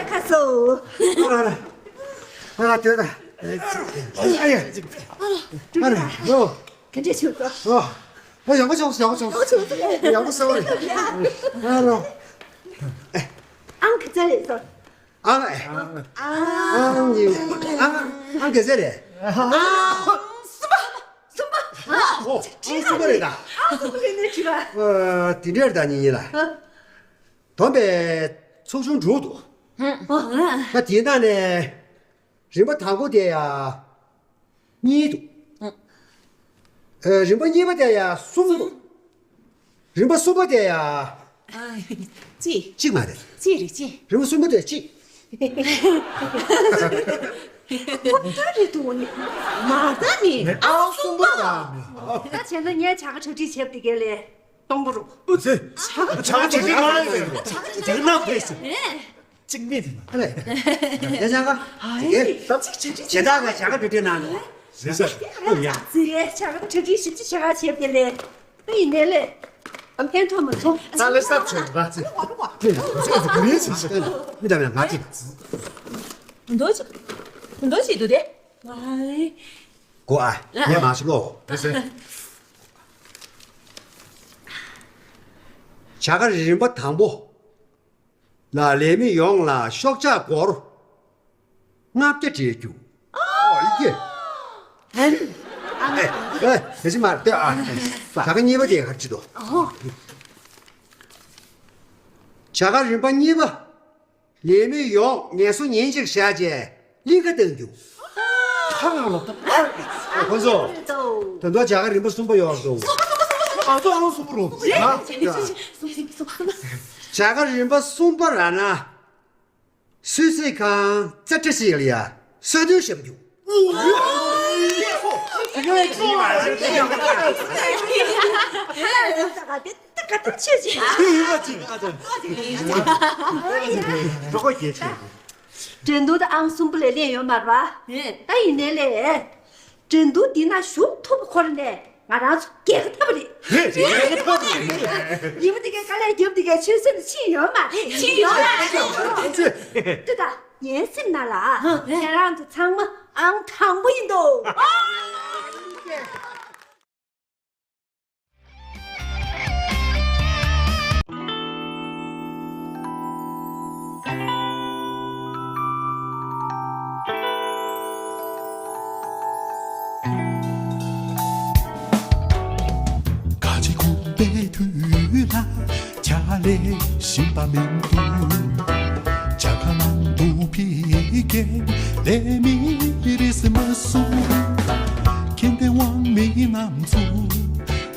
ཁག་སོང་། ཨ་ལ་དེ་ད། ཨ་ཡ། ཨ་ལ་ཡོ། ག་འདྲས་བྱུང་སོང་། ཨོ། ཨ་ཡག་པོ་བྱུང་སོང་། ཡག་པོ་བྱུང་སོང་། ཡག་པོ་བྱུང་སོང་། ཨ་རོ། ཨང་ག་ཚད་རེད་སོང་། ཨང་ཨེ། ཨང་ཨང་གཉིས། ཨང་ཨང་ག་ཚད་རེད། ཨང་གསུམ་པ། གསུམ་པ། ཨོ་ཨང་གསུམ་པ་རེད་ད། ཨང་གསུམ་པ་རེད་ནས་བྲིས་པ། ཨ་དེ་འདྲས་ད་གཉིས་གཉིས་ལ། བསྡོམས་པས་ཚོགས་ཆུང་དྲུག་འདུག་ཨ་དེའི་ནང་ནས་རིམ་པ་དང་པོ་དེ་ཡ་གཉིས་འདུག་ཨ། རིམ་པ་གཉིས་པ་དེ་ཡ་གསུམ། རིམ་པ་གསུམ་པ་དེ་ཡ། ཨ། གཅིག་གཅིག་མ་རེད། གཅིག་རེད། གཅིག་རིམ་པ་གསུམ་པ་དེ་གཅིག་ཁོ་ད་རེད་འདུག་ནི། མ་ད་ནི། ཨང་གསུམ་པ་ར་ནི། ད་བྱས་ན་ངས་བྱ་དགའ་གྲ་སྒྲིག་བྱས་པ་དེ་གས་ལས་སྟོང་པ་རུ། ཨུ་ཙི། བྱ་དགའ་གྲ་སྒྲིག་གནང་ཡོད་རེད། བྱ་དགའ་གྲ་སྒྲིག་གནང་ཕེབས་སོང་། གཅིག་མེད་དེ་མ་རེད། ཡ་ཅག་ག་ཨ་ཡེ། གཞན་དག་ག་བྱ་དགའ་གྲ་སྒྲིག་གནང་ནས། ཟེར་ས། ཨུ་ཡ། ཙི་ཡེ་བྱ་དགའ་གྲ་སྒྲིག་ཞིབ་ཅིག་བྱ་ག་བྱས་པ་དེ་ལས། ཨ་ཡིན་ནའི་ལས། ཨ་ཕན་ཐོགས་མ་སོང་། ད་ལས་ས་ཚོད་ར་ཙི། ཨ་ལས་ས་ཚོད་ར་ཙི། མི་འདྲ་བའི་ང་ཅི། འདོ་ཅི། འདོ་ཅི་འདུག་དེ། ཨ་ལས། གོ་ཨ། ངས་མ་ཤི་ལོ། བྱ་དགའ་རིམ་པ་དང་པོ། ལ་ལས་མི་ཡོངས་ལ་ཤོག་ཆག་སྒོར་ལྔ་བརྒྱ་སྤྲད་རྒྱུ། ཨོ་ཡེ། ཨེ་ཨེ། དེ་ཅི་མ་ལྟོས་ཨ། བྱ་དགའ་གཉིས་པ་དེ་ག་རེ་བྱེད་དོ། བྱ་དགའ་རིམ་པ་གཉིས་པ། ལས་མི་ཡོངས་ངལ་གསོ་ཉིན་གཅིག་བཞག་རྗེས། གླིང་ག་བཏང་རྒྱུ། ཁ་ལ་ལོ། ཁོ་ཚོ། ད་དུང་བྱ་དགའ་རིམ་པ་གསུམ་པ་ཡོད་རེད་དོ། ཨ་ཚོ་ཨང་གསུམ་པ་རུ། ང་། བྱ་དགའ་རིམ་པ་གསུམ་པ་ར་ན། སུད་སི་ཁང་རྩེ་གྲ་ཞིག་ལ་ཡ་སོ་བདུན་བཤམས་རྒྱུ། འགྲོ་སྒོ་རྒྱས་ཆེ། འགྲན་བསྡུར་དེ་ཨང་གསུམ་པ་ལས་ལེན་ཡོད་མ་རེད་པ། ད་ཡིན་ནའི་ལས། འགྲན་བསྡུར་འདི་ན་ཞུགས་ཐུབ་པ་ཁོ་རང་ནས་ང་རང་ཚོ་རྒྱལ་ཁ་ཐོབ་པ་རེད། རེད་རེད། རྒྱལ་ཁ་ཐོབ་པ་རེད། ཉི་མ་འདི་གའི་དཀའ་ལས་རྒྱབ་འདི་གའི་ཆོད་སེམས་ཕྱིན་ཡོད་མ་རེད། ཕྱིན་ཡོད་མ་རེད། ལྟོས་དང་། ངའི་སེམས་ནང་ལ་ཁྱེད་རང་ཚོ་ཚང་མ་ཨང་དང་པོ་ཡིན་འདུག་ག་ཅི་ཁུག་པའི་དུས་ལ་ཆ་ལས་ཤིང་པ་མིན་འདུག་ཇ་ཁ་ནང་དུ་ཕི་ཀེ་ལས་མི་རིས་མ་སུ་ཁྱེད་དེ་དབང་མི་རྣམས་ཚོ།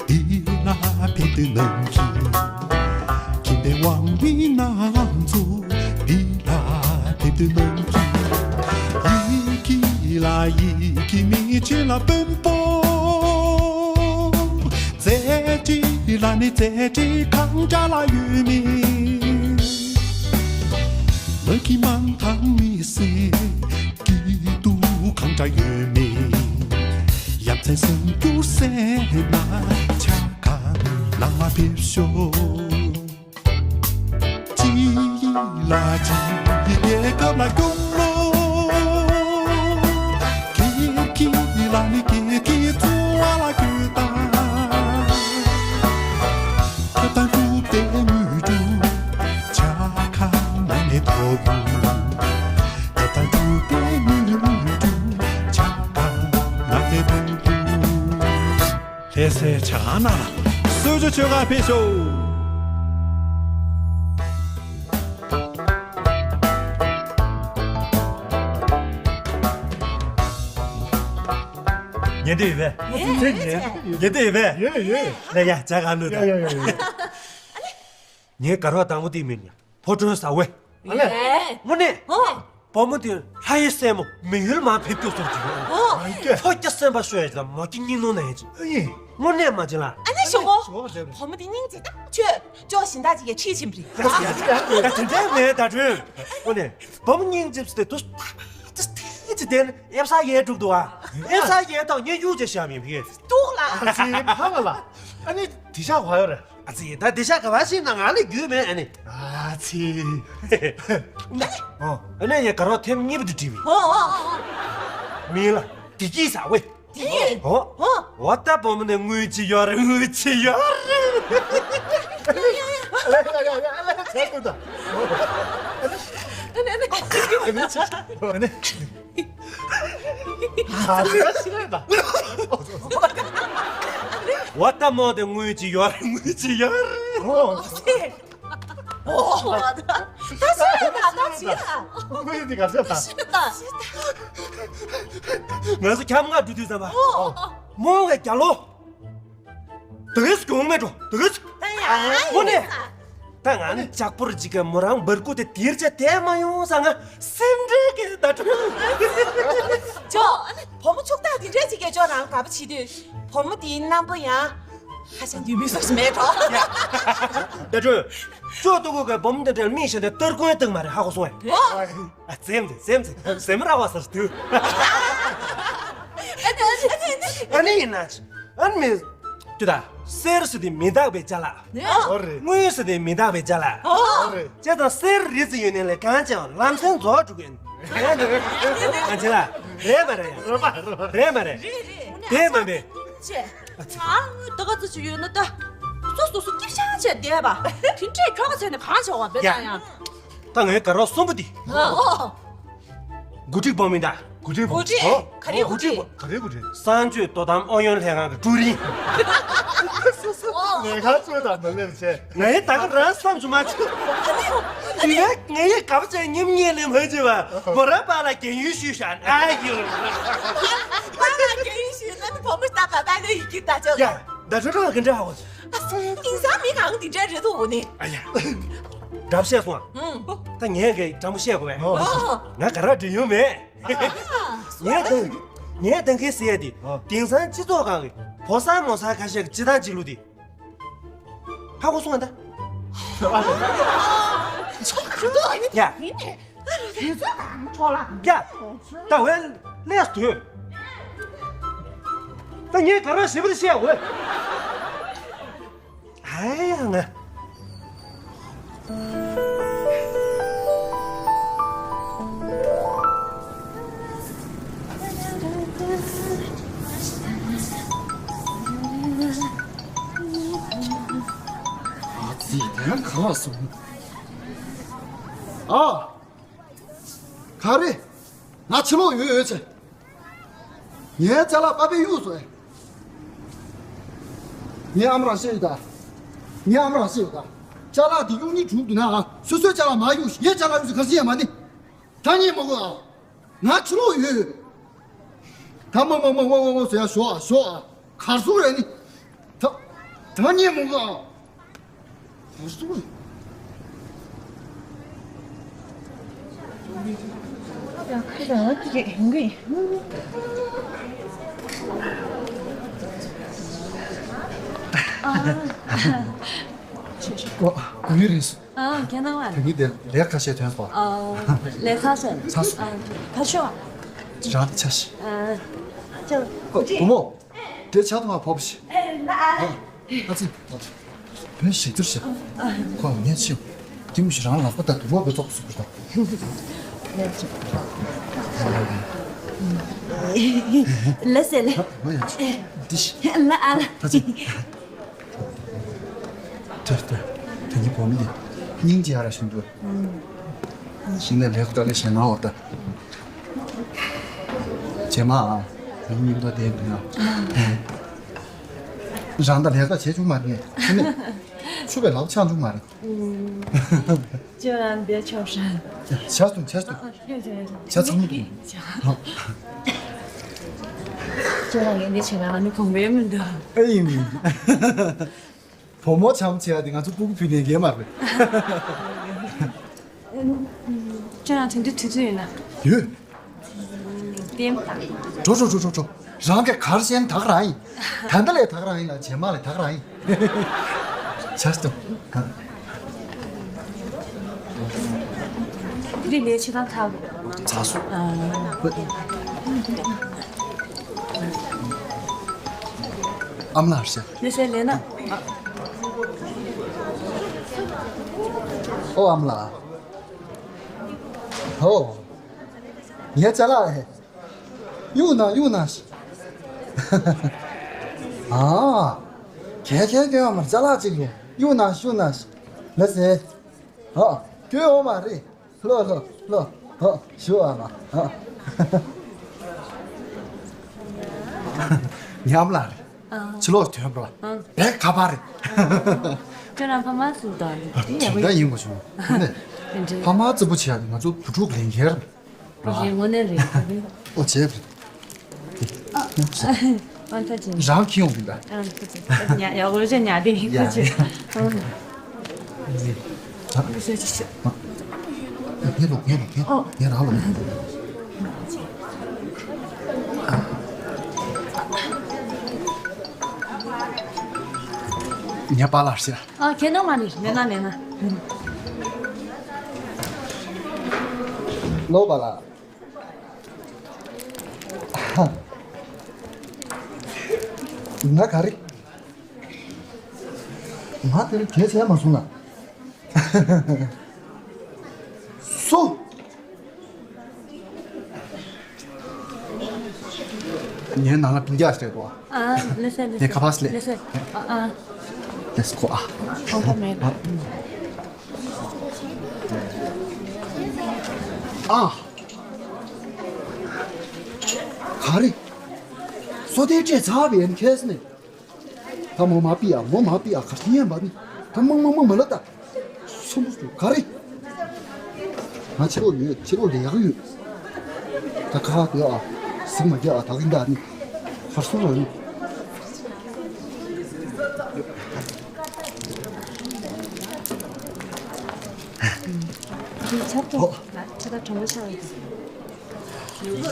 འདི་ལ་ཕེབས་དུས་ནམ་གྱི། ཁྱིམ་པའི་དབང་མི་རྣམས་ཚོ། འདི་ལ་ཕེབས་དུས་ནམ་གྱི། ཡི་གེ་ལ་ཡི་གེ་མི་ཆེ་ལ་དཔོན་པོ། རྩེ་གྲི་ལ་ནི་རྩེ་གྲི་གང་འདྲ་ལ་ཡོད་མེད། མ་གི་མང་ཐང་མི་སེ། སྐྱིད་སྡུག་གང་འདྲ་ཡོད་མེད། ཡ་མཚན་སེམས་སྐྱུར་སེ་ན་ཆ་ག་ནང་ལ་ཕེབས་ཤོག་ཅི་ལ་ཅི་རྒྱལ་ཁབ་ལ་སྐྱོང་ལོ། ཁྱེད་ཀྱི་ལ་ནི་ཁྱེད་ཀྱི་འཚོ་བ་ལ་སྐྱོད་དང་། ཁ་དང་ཐུབ་དེ་དངོས་གྲུབ་ཆ་ཁ་ནང་ནས་ཐོབ། ད་ལྟ་འགྲུལ་པའི་མི་ལུས་འགྲུལ་ཆ་ག་ང་དེ་དང་འགྲུལ། ལྷ་སའི་ཆ་ག་ན་གསོལ་ཇ་མཆོད་ག་ཕེབས་ཤོག་ཉན་དེ་ཡོད་པས། ཉན་དེ་ཡོད་པས། ཡོད་ཡོད། ལ་ཡ་ཆ་ག་ལུས་ཡོད་ཡོད་ཡོད། ངའི་ག་རོགས་དང་པོ་དེ་མིན་ཡ། ཕོ་བྲང་ཟ་བས། ཨ་ལས། དངོས་གནས། ཨོ། བུ་མོ་དེ་ལྷ་ཡི་སྲས་མོ་མི་ཡུལ་མ་ཕེབས་སྐྱོ་ཟེར་གྱི་ཡོད། ཨོ། ཕོ་སྐྱ་སེམས་པ་ཤོད་ཡ་ཅིག་དང་མོ་སྐྱ་སྙིང་ནོར་ན་ཡ་ཅིག་ཨེ། དངོས་གནས་མ་བྱེད་ལ། ཨ་ནི་ཞོག་གོ། ཞོག་བྱས་པ། བུ་མོ་དེ་སྙིང་རྗེ་ད་ཆོས་ཅོ་ཞིང་ད་ཅིག་གི་ཁྲིད་ཕྱིན་པ་རེད། ད་དེ་འདྲ་མེད་ད་དྲོན། དངོས་གནས་བུ་མོ་སྙིང་རྗེ་ཟེར་དེ་དུས་ད་ཅི་དེ་ཅི་དེ་ནི་ཨེབ་ས་ཡེ་དྲུག་འདུག་ཨ། ཨེབ་ས་ཡེ་དང་ཉེ་ཡུ་ཅེ་ཤ་མི་ཕི་འདུག་ལ། ཨ་ཙི་ཕ་ལ་ལ། ཨ་ནི་དེ་ཤ་ག་ཡོད་རེད། ཨ་ཙི། ད་དེ་ཤ་ག་བ་ཞིག་ན་ང་ལ་རྒྱུས་མེད་ཨ་ནི། ཨ་ཙི། ཨོ། ཨ་ནི་ཡ་ག་རོགས་ཐེམ་གཉིས་པ་དེ་བྲིས་པས། ཨོ་ཨོ་ཨོ། མིན་ལ་དེ་གིས་ཟ་བས། དེ། ཨོ། ཨོ། འོ་ད་བུ་མོ་ནས་དངུལ་ཅི་ཡོད་རེད། དངུལ་ཅི་ཡོད་རེད། ཨ་ནི། ཨ་ཙི། འོ་ད་མོ་དེ་དངུལ་ཅི་ཡོད་རེད། དངུལ་ཅི་ཡོད་རེད། ཨོ། ཨོ། ད་ཤི་ད་ད་ཤི་ད། དངུལ་དེ་ག་ཚོད་ད། ཤི་ད། ང་ཚོ་ཁྱམས་ང་འགྲོ་དུས་ཙམ་པ། ཨོ། མོ་གི་རྒྱ་ལོ། དེ་གས་གྱོང་མེད་འགྲོ་དེ་གས། ཨ་ཡ། དངོས་གནས། ད་ང་ནི་ལྕགས་ཕོར་གཅིག་གི་མོ་རང་འབར་ཁུ་དེ་དེར་བྱ་དེ་མ་ཡོང་ས་ང་སེམས་ཁྲལ་གི་ད་དྲོ། ཅོ། བུ་མོ་ཕྱུག་བདག་དེ་འདྲས་ཅིག་གིས་ཅོ་རང་དགའ་པོ་བྱེད་དུས་བུ་མོ་དེའི་རྣམ་པ་ཡང་ཧ་ཅང་དུས་མི་སོགས་མེད་འགྲོ། ད་དྲོ། ཅོ་ཏུ་ཀུ་གི་བུ་མོ་དེ་འདྲ་མིག་ཤེས་ཏེ་སྟར་ཀུན་བཏང་མ་རེད་ཧ་གོ་སོང་ངས། ཨ་ཙེམ་ཙེམ་ཙེམ་ཙེམ་ར་བ་སར་དུ། ཨ་ནི་ཡིན་ན་ཨ་ནི་མི། དུ་ད་གསེར་ཟེར་དེ་མི་རྟག་པའི་ཅ་ལག་ཨོ་རེད། དངུལ་ཟེར་དེ་མི་རྟག་པའི་ཅ་ལག་ཨོ་རེད། ཅེས་དང་གསེར་རི་རྩི་ཡོད་ནས་ལས་གང་ཅེས་ལམ་སེང་རྫོགས་འགྲོ་གི་ཡིན། ཨ་ཅེ་ལ། རེད་མ་རེད། རེད་མ་རེད། རེད་རེད། དེ་མ་རེད། ཅེ། ང་དངུལ་ད་ག་ཚོད་ཅིག་ཡོད་ན་ད། སོ་སོ་སོ་སྐྱིད་ཤང་བྱས་བསྡད་པ། དེ་འདྲས་ཁྱོ་ག་བྱས་ནས་གང་བྱ་བ་བེད་ད་ཡང་། ད་ངའི་དགའ་རོགས་གསུམ་པོ་འདི། ཨོ། འགོ་ཁྲིད་པོ་མིན་ད། འགོ་ཁྲིད་པོ། འགོ་ཁྲིད། ཨོ། ག་རེ་འགོ་ཁྲིད། ག་རེ་འགོ་ཁྲིད། གསང་སྤྱོད་དོ་དམ་ཨུ་ཡོན་ལྷན་ཁང་གི་ཀྲུའུ་རིན། ལས་ཁང་ཚོས་དང་མ་ལེབ་བྱས། ངའི་ད་ག་རང་བསམ་བྱུང་མ་བྱུང་། དེ་ནས་ངའི་གབ་ཆེ་ཉིམ་ཉེ་ལེ་མ་བྱེད་པ་མོ་ར་པ་ལ་རྒན་ཡོལ་ཞུས་ཤག་ཨ་ཡོ། པ་ལ་རྒན་ཡོལ་ཞུས་ན་བུ་མོ་ད་པ་པ་ལོ་ཡི་གེ་ད་ཅོ། ཡ་ད་ཆོ་ཁྲ་གི་འདྲ་ཧ་གོ། ཨ་སོ་དེང་སང་མི་གང་འདི་འདྲ་རེད་འདུག་ནི། ཨ་ཡ། འདྲ་བཤད་སོང་ཨ། ད་ངས་གི་འདྲ་མོ་བཤད་དགོས་པས། ང་ག་ར་འདྲ་ཡོང་མེད། ངས་དང་ངས་དང་གི་ཟེར་ཡ་དེ་དེང་སང་སྤྱི་ཚོགས་ཁང་གི་ཕོ་གསར་མོ་གསར་ཁ་ཤས་ཀྱི་སྤྱི་བཏང་བྱེད་ལུགས་དེ་ཧ་གོ་སོང་ཨ་ད། ཡ། ཡ། ད་འོན་ལས་དུས། ད་ངས་ག་རེ་ཞིབ་པར་བཤད་འོས། ཨའི་ཡ་ང་། ཨ་ཙི་དེ་ཡང་ག་ལ་སོང་། ཨ། ག་རེ། ང་ཕྱི་ལོགས་ཡོད་ཡོད་ཚེ། ངའི་ཅ་ལག་པ་ཕས་གཡུགས་སོང་ཨེ། ངའི་ཨ་མ་རང་བཤད་ཡོད་ད། ངའི་ཨ་མ་རང་བཤད་ཡོད་ད། ཅ་ལག་དེ་གཡུག་ཉེས་བྱུང་འདུག་ན་ཨ་སོ་སོའི་ཅ་ལག་མ་གཡུག་ངའི་ཅ་ལག་གཡུགས་སོང་ག་རེ་བྱེད་ཡ་མ་ནི། ད་ཉན་མ་དགོས་ཨ། ང་ཕྱི་ལོགས་ཡོད་ཡོད། ད་མ་མ་མ་མ་མ་མ་ཟེར་ཡ་ཞོག་ཨ་ཞོག་ཨ། གར་སོང་རེད་ནི། ད་ད་ཉན་མ་དགོས་ཨ། ཁ་རང་གི་ཡིན་གི། ཨོ། གུས་རེད། ཨ་ཁྱེད་རང་ལ། དེ་གི་དེ་ལས་ཁ་ཤས་ཐོན་སོང་། ཨོ། ལས་ཁ་ཤས། ཚ་སོང་། ཨ་ཁ་ཤོ། རང་ཆ་ཤི། ཨ་ཁྱེད། བུ་མོ། དེ་ཆ་ཐུང་བ་ཕོབ་ཤི། ཨེ་ལ་ཨ། ཨ་ཙི། བོད་ཞིག་ཏུ་ཤི། ཁོ་ངས་ཤི། དེ་མི་ཤི་རང་ལག་པ་དང་དུ་བ་བོད་ཐོག་སུ་བུ་དང་། ལ་སེ་ལེ། ཨ་ཡ་ཅི། དེ་ཤི། ལ་ཨ་ལ། ཨ་ཙི། དེ་དེ་དེ་གི་བོ་མི་དེ་སྙིང་རྗེ་ཡ་ར་ཤིན་ཏུ། ཤིང་ནས་ལེགས་བཀྲ་ལེ་ཞེ་ན་འོ་ད། རྗེས་མ་ཨ་རང་མིང་ཐོ་དེ་མི་ན། རང་ད་ལེགས་བཀྲ་བྱེད་བཅུག་མ་རེད། ཁྱོད་ནས་ཆུ་བའི་ལག་ཆགས་བཅུག་མ་རེད། ཁྱོད་རང་འདི་ཆོག་ཤ། ཆ་སྟོང་ཆ་སྟོང་། ཆ་ཚང་མ་སྟོང་། ཁྱོད་རང་ངས་འདི་བྱས་ན་ང་ནི་གོང་བས་མི་འདུག་ཨེ་ཡིན། བུ་མོ་བྱམས་བྱེད་ཡ་དེ་ང་ཚོ་སྤུ་གུ་ཕུད་ནས་རྒྱལ་མ་རེད། ཁྱོད་རང་དེང་དུས་དུས་ཚོད་ཡོད་ན། ཡོད། ལྟད་མོ་ལྟ། འགྲོ་འགྲོ་འགྲོ་འགྲོ་འགྲོ། རང་གི་གར་ཤན་ད་ག་རང་ཡིན། ད་ལྟ་ལས་ད་ག་རང་ཡིན་ལ་རྗེས་མ་ལས་ད་ག་རང་ཡིན། ཆར་ཏོ། དེ་ལས་ཆེ་ཐང་ཐག་ཚ་སོ། ཨ་མ་ལགས་ཤ། ལས་སེ་ལས་ན། ཨོ་ཨ་མ་ལགས། ཧོ། ངའི་ཅ་ལག་ཧེ། གཡུག་ན་གཡུག་ན་ཤི། ཨ། གལ་གལ་གལ་ཡོད་མ་རེད། ཅ་ལག་ཅིག་ཡོད། གཡུག་ན་གཡུག་ན་ཤི། ལ་སེ། ཨ། སྐྱོ་ཡོད་མ་རེད། ལོ་ལོ་ལོ། ཨ། ཞུ་ཨ་མ། ཨ། ཉམས་ལ་རེད། ཕྱི་ལོགས་ཐོན་པ་ལ་བེག་ཁ་པར་རེད། ཁྱོད་རང་ཕ་མ་སུ་དང་དེ་ཡག་པོ་འདྲ་ཡིན་པ་བྱུང་། དེ་ནས་ཕ་མ་བརྩི་པོ་བྱེད་ཡག་ང་ཚོ་བུ་ཕྲུག་ལས་འགན་རེད། རེད་དངོས་གནས་རེད། ཨོ་བྱས་རེད། ཨ་ཐ་ཅི། རང་ཁྱི་ཡོང་གི་འདྲ། ཨ་ཐ་ཅི། ཉ་ཡ་གོ་ཅི་ཉ་དེ་ཡིན་ཡ་ཁ་ཅི། ཡ། ཨ། ཨ། ཕེ་ལོ་ཕེ་ལོ་ཕེ་ལོ། ཨོ། ཉ་རང་ལོ། ཉ་པ་ལ་ཤི། ཨ་ཁྱེད་ནང་མ་ནི་མེད་ན་མེད་ན། ལོ་པ་ལ། ང་ག་རེ། ང་དེར་གལ་ཆེ་མ་སོང་ན། སུ། ངའི་ནང་ལ་སྤུན་ཀྱག་ཞིག་འདུག་ཨ། ལེ་སེ་ལེ་སེ། ངས་ཁ་པར་སླེབས། ལེ་སེ། ཨ་ཨ། ལེ་སེ་ཁོ་ཨ། ཨ། ཨ། ག་རེ། སོ་དེ་སྤྲད་ཚར་བའི་ཁེ་སི་ནས། ད་མོ་མ་པི་ཡ་མོ་མ་པི་ཡ་ག་ཤི་ཡན་པ་ནི། ད་མང་མང་མང་མ་ལ་ད། སུམ་སུ་ག་རེ། ང་ཕྱི་ལོགས་ཡོད་ཕྱི་ལོགས་ལས་ཀ་ཡོད། ད་ཁ་ཁ་དེ་ཨ། སིང་མ་རྒྱ་ཨ་ད་གིན་ད་ནི། ཧར་སུ་ར་ནི། འདི་ཆབ་ཏོ། ཨོ། ཆ་ད་གྲོང་པ་ཆགས་ཡོད།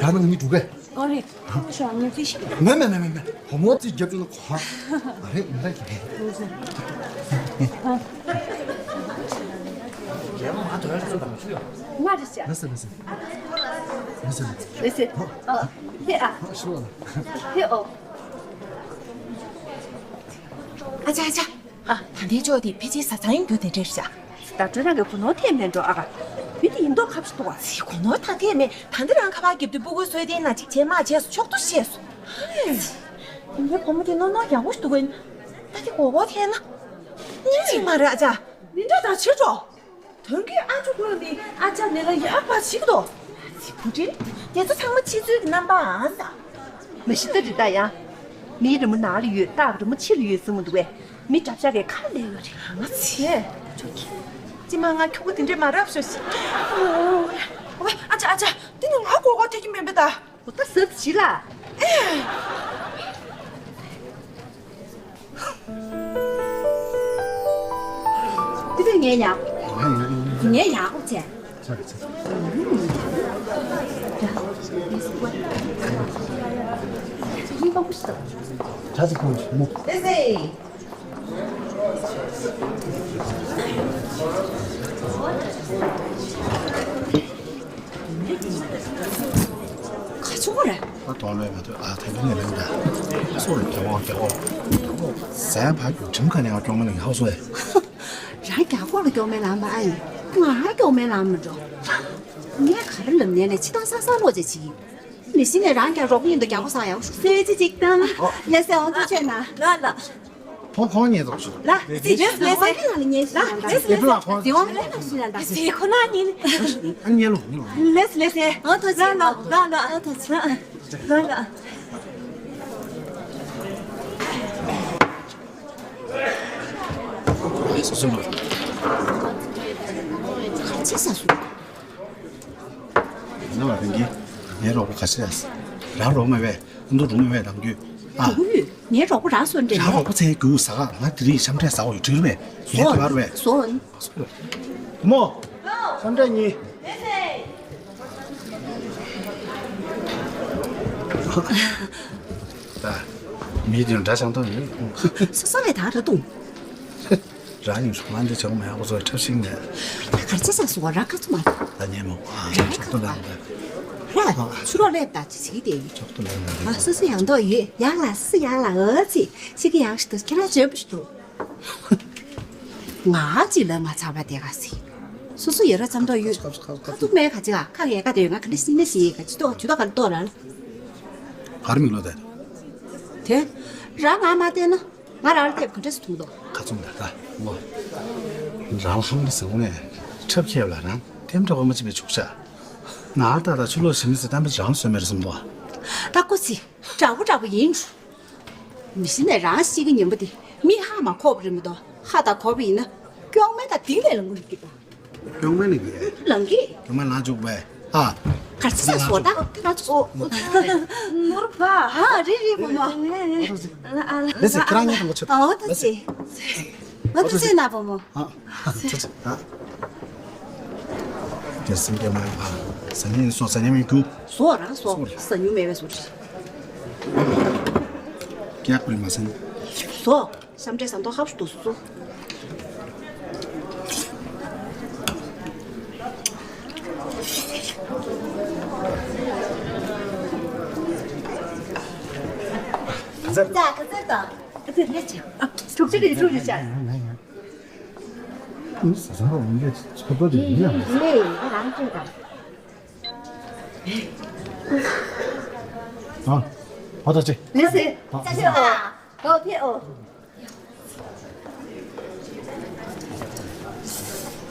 ད་ནང་མི་འགྲོ་གས། ཨོ་རེད། ཁོང་ཤོག་ངས་ཅི་ཞིག་མེད་མེད་མེད་མེད་མེད། བུ་མོ་ཅིག་རྒྱབ་ཅུ་ན་གོ། ཨ་རེད་མི་འདྲ་གི་རེད། རྒྱལ་མོ་ང་དོ་ཡ་ཚོ་དང་ཆུ་ཡོད། ང་རེད་ཤག་མི་སྲིད་མི་སྲིད། མི་སྲིད་མི་སྲིད། མི་སྲིད། ཨོ། ཧེ་ཨ། ཨ་ཤི་བ་ལ། ཧེ་ཨོ། ཨ་ཅག་ཨ་ཅག་ཨ། ད་ལྟའི་ཅོག་དེ་ཕལ་ཆེར་བཟའ་ཚང་ཡིན་རྒྱུ་དེ་འདྲ་རེད་ཤག་ད་དྲོད་རང་གི་བུ་ནོར་ཐེབས་མེད་འགྲོ་ཨ་ག་བུ་དེ་ཡིན་མདོག་ཁ་པོ་ཞིག་འདུག་ག་ཚེ་གོ་ནོར་ཐག་ཐེབས་མེད། ད་འདི་རང་ཁ་པར་རྒྱབ་དུས་སྤུ་གུ་གསོལ་དེའི་ནང་གཅིག་བྱས་མ་བྱས་སུ་ཕྱོགས་བསྡུ་བྱས་སོང་། ཨེ། ཡིན་གྱི་བུ་མོ་དེ་ནོར་ནོར་ཡག་པོ་ཞིག་འདུག་ག་ད་དེ་གོ་གོ་ཐེབས་ན། ཉིན་གཅིག་མ་རེད་ཨ་ཅག་འདི་འདྲ་ད་བྱེད་འགྲོ། དོན་གྱི་ཨ་ཅོ་ཁོས་ནི་ཨ་ཅག་ནི་ལ་ཡག་པ་ཞིག་འདུག་ཚེ་བུ་ཁྲིད། དེ་ཚོ་ཚང་མ་ཕྱི་ཚུལ་གྱི་རྣམ་པའང་ས། མ་གཞི་ད་རི་ད་ཡ། མིའི་རི་མོ་ནང་ལ་ཡོད་སྟག་རི་མོ་ཕྱི་ལ་ཡོད་ཟེར་མི་འདུག་བས། མི་འདྲ་ཅག་གི་ཁ་ལས་ཡོད་རེད། ང་ཚེ། ཅི་མ་ང་ཁྱོ་ག་དེ་འདྲས་མ་རབ་ཤོ་ཤི། ཨོ། ཨ་ཅག་ཨ་ཅག་འདི་ནི་ང་གོ་གོ་ཐེབས་ཀྱི་མིན་པས་ད། འོ་ད་ཟབ་ཞི་ལ། ཨེ། དེ་དུས་ངས་ཉག་ངས་ཡག་པོ་བྱས། ཡིན་པ་ཁུ་སི་ད། ད་ཅི་ཁོང་ཞིག་མོ། ཨེ་ཟེ། ག་ཚོད་རེད། ཨ་གཏོང་ལོས་མ་ཐུབ་ཨ་ཐེངས་ནས་ལེན་ད། སོ་རུ་རྒྱག་འོག་རྒྱག་འོག་ཟས་ཕར་རྒྱུག་ཁྲིམས་ཁ་ནས་ང་སྐྱོང་མ་ལ་ཡག་སོ་ཨེ། རང་རྒྱག་འོག་ལ་སྐྱོང་མེད་ལ་མ་ཨ་ཡིན། ང་ཧ་སྐྱོང་མེད་ལ་མ་འགྲོ། ངས་ག་རེ་ལབ་ནས་ནས་ཕྱི་ཐང་ས་ས་ལོག་ཅེས་བྱེད་ཀྱི། མི་ཤི་ནས་རང་རྒྱག་རོགས་ཡིན་དུ་རྒྱག་པ་ས་ཡག་ཤོ་སེ་ཅི་ཅིག་བཏང་ལ་ཡ་སེ་འོང་དུ་ཆོད་ན་ལ་ལ། ཁོང་ཁོང་ཉེ་ཐོག་ཆུ། ལ། ལེས་ལེས་ལེས། ལ་ལེས་ལེས། ལེས་ལེས། དེ་ཁོ་ན་ཉེ་ལེ། ལེས་ལེས། ཨ་ཉེ་ལོ་ཉེ་ལོ། ལེས་ལེས། ཨ་ཐོ་ཆེ། ལ་ལ་ལ་ལ། ཨ་ཐོ་ཆེ། ལ་ལ། སོ་སོ་ལོ། ཅི་ས་སུ། ན་བ་རང་གི་ངའི་རོགས་པ་ག་ཚད་ཡ། རང་རོགས་མ་བས་ཨ་མདོ་རུ་མ་བས་ནམ་རྒྱུད་ཨ། རྒྱུ་ཡོད་ངའི་རོགས་པ་རང་སོན་འདྲེ་རོགས་པ་ཚེ་རྒྱུ་ཟ་ག་ང་དེ་རིང་ཤམ་འདྲེ་ཟ་འོ་ཡོད་དྲིལ་བས་ངའི་དེ་བར་བས་སོན། མོ། ཤམ་འདྲེ་གཉིས། ད་མི་དེ་འདྲ་ཆང་ཐོང་ཡོད། ས་ས་ལས་ད་ར་ཏུང་། རང་ཉིད་སུ་ང་འདི་བྱུང་མེད་ཨོ་ཚོ་འཁྲབ་ཤིང་ནས། གར་ཆེ་ས་སུ་བ་ར་ཁ་ཚུ་མ། ད་ཉན་མོ་ཨ་ཆོག་ཏུ་ལ་འདི། ར་ཆུ་རོ་ལེབ་ད་ཅི་ཆི་དེ་ཡི། ཆོག་ཏུ་ལ་འདི། ཨ་སུ་སུ་ཡང་དོ་ཡི་ཡང་ལ་སུ་ཡང་ལ་ཨ་ཚི་ཆི་གི་ཡང་ཤི་ཏུ་ཁྱེད་ར་བྱོན་པ་ཤི་ཏུ། ང་ཅི་ལ་མ་ཚ་བ་དེ་ག་སི། སུ་སུ་ཡ་ར་ཙམ་དོ་ཡོད། ཁ་ཚུ་མེ་ག་ཅི་ག་ཁ་ཡ་ག་དེ་ཡོད་ང་ག་ནི་སི་ནི་སི་ག་ཅི་ཏོ་ཆུ་ཏོ་ག་ལ་ཏོ་ར། གར་མི་ལོ་དེ། དེ་ར་ང་མ་དེ་ན། ང་རང་ལ་ཐེབས་ག་འདྲས་སུ་ཐུང་དོ། ཁ་ཚུམ་ད་ད་ངོ་། རང་ལ་ཧམ་གི་ཟེར་བ་ནས་འཁྲབ་ཁྱེབ་ལ་རང་ཐེམ་འདྲ་བ་མ་ཅི་བའི་ཆུག་ཤ། ང་ཨ་ཏག་ཏག་ཆུ་ལོག་ཞིམ་མི་ཟེར་གཏམ་པའི་རང་སོན་མེར་སོམ་དོ། ད་ཀོ་ཚི་དྲག་པོ་དྲག་པོ་ཡིན་འགྲོ། མི་ཤི་ནས་རང་ཤི་གི་ཉན་པ་དེ་མི་ཧ་མ་ཁོག་པ་རེད་མི་དོ་ཧ་ད་ཁོག་པ་ཡིན་ན་ཀྱོག་མེ་ད་དིང་ལས་ལ་ངུ་རིག་གི་ད། ཀྱོག་མེ་ནི་གི། ལང་གི། ཀྱོག་མེ་ལང་བཅུག་པས་ཨ། གར་ཚི་ས་སོ་ད་ང་ཚོ་ནོར་བ་ཧ་རི་རི་བུ་མོ། ལེ་སི་ཁྱེད་རང་ཉལ་དང་ཆུ། ཨོ་ད་སི། ང་ཚོ་སི་ན་བུ་མོ། ཨ་ཆུ་ཆུ། ཨ་དེ་སིང་གེ་མ་ཡོད་པ། ཟ་ཉལ་སོ་ཟ་ཉལ་མི་འདུག་སོ་རང་སོ་ཟ་ཉུ་མེད་པའི་སོ་ཆི། ཀྱག་པུ་རི་མ་སན། སོ། ཤམ་འདྲེ་ཟམ་ཐོག་ཧབ་ཏུ་སུ། ཛ་ག་ཚར་དང་། ཨ་ཙི་ལེ་ཅི། ཨ་ཐུག་ཅི་རེད་ཐུག་ཅི་ཅ། ཟ་ཟ་རོ་འདི་ཚོ་ཏོ་ཅི་ཡིན་ཡ། ཨེ་ཨེ་རང་ཅི་དང་། ཨ་ཧོ་ད་ཅི། ལེ་སི། ཨ་ཅི་ཨ། ཨོ་ཕེ་ཨོ།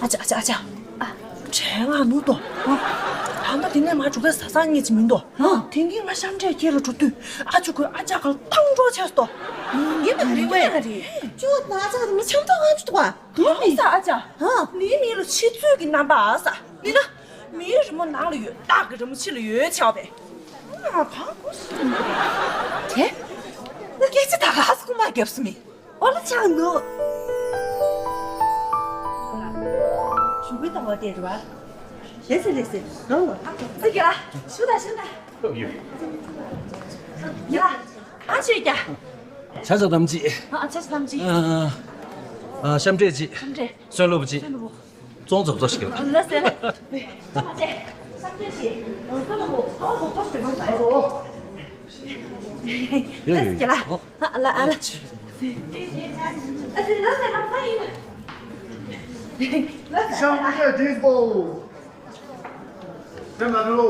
ཨ་ཅག་ཨ་ཅག་ཨ་ཅག་ཨ། བྲེལ་ང་ནུ་ཏོ། ཨ། ད་ལྟ་དེ་ནས་མ་འགྲོ་གི་ཟ་ས་ངེས་ཅི་མིན་ཏོ། ཨ། དེང་གི་ང་ཤམ་འདྲེ་ཁྱེད་ལ་འགྲོ་དུས་ཨ་ཅུ་ཁོས་ཨ་ཅག་ག་ལ་ཐང་འགྲོ་ཆས་སོ། ངེས་མ་རེད་བས། ཅུ་ན་ཅག་མ་ཆམ་ཐོག་ཨ་ཅུ་ཏོ། གང་ས་ཨ་ཅག་ཨ། ནི་མི་ལ་ཕྱི་ཚུལ་གྱི་རྣམ་པ་ཨ་ས། ཡིན་ན། མིའི་རི་མོ་ནང་ལ་ཡོད། སྟག་གི་རི་མོ་ཕྱི་ལ་ཡོད་ཆགས་པས། ང་གང་གོ་སྲིད། དེ། ང་སྐད་ཆ་ད་ག་ས་ཁུ་མ་རྒྱབ་སུ་མི། ཨོ་ལ་ཆགས་ནུ། ཞུ་གི་དང་བ་དེ་རུ་བ། ལེ་སི་ལེ་སི། ནོ་ནོ། ཙི་གི་ལ། ཞུ་ད་ཞུ་ད། ཡ། ཨ་ཆོས་ཀྱ། ཆ་ཆ་དམ་ཅི། ཨ་ཆ་ཆ་དམ་ཅི། ཨ་ཨ་ཤམ་འདྲེ་ཅི། ཤམ་འདྲེ། སོན་ལོ་བུ་ཅི། སོན་ལོ་བུ། ཙོང་ཙོག་ཙོག་ཞིག་ཡོད། ལ་སེ་ལ། ལ་སེ་ལ། ལ་སེ་ལ། ཤམ་འདྲེ་དྲིས་པོ། དེ་མ་ནོ།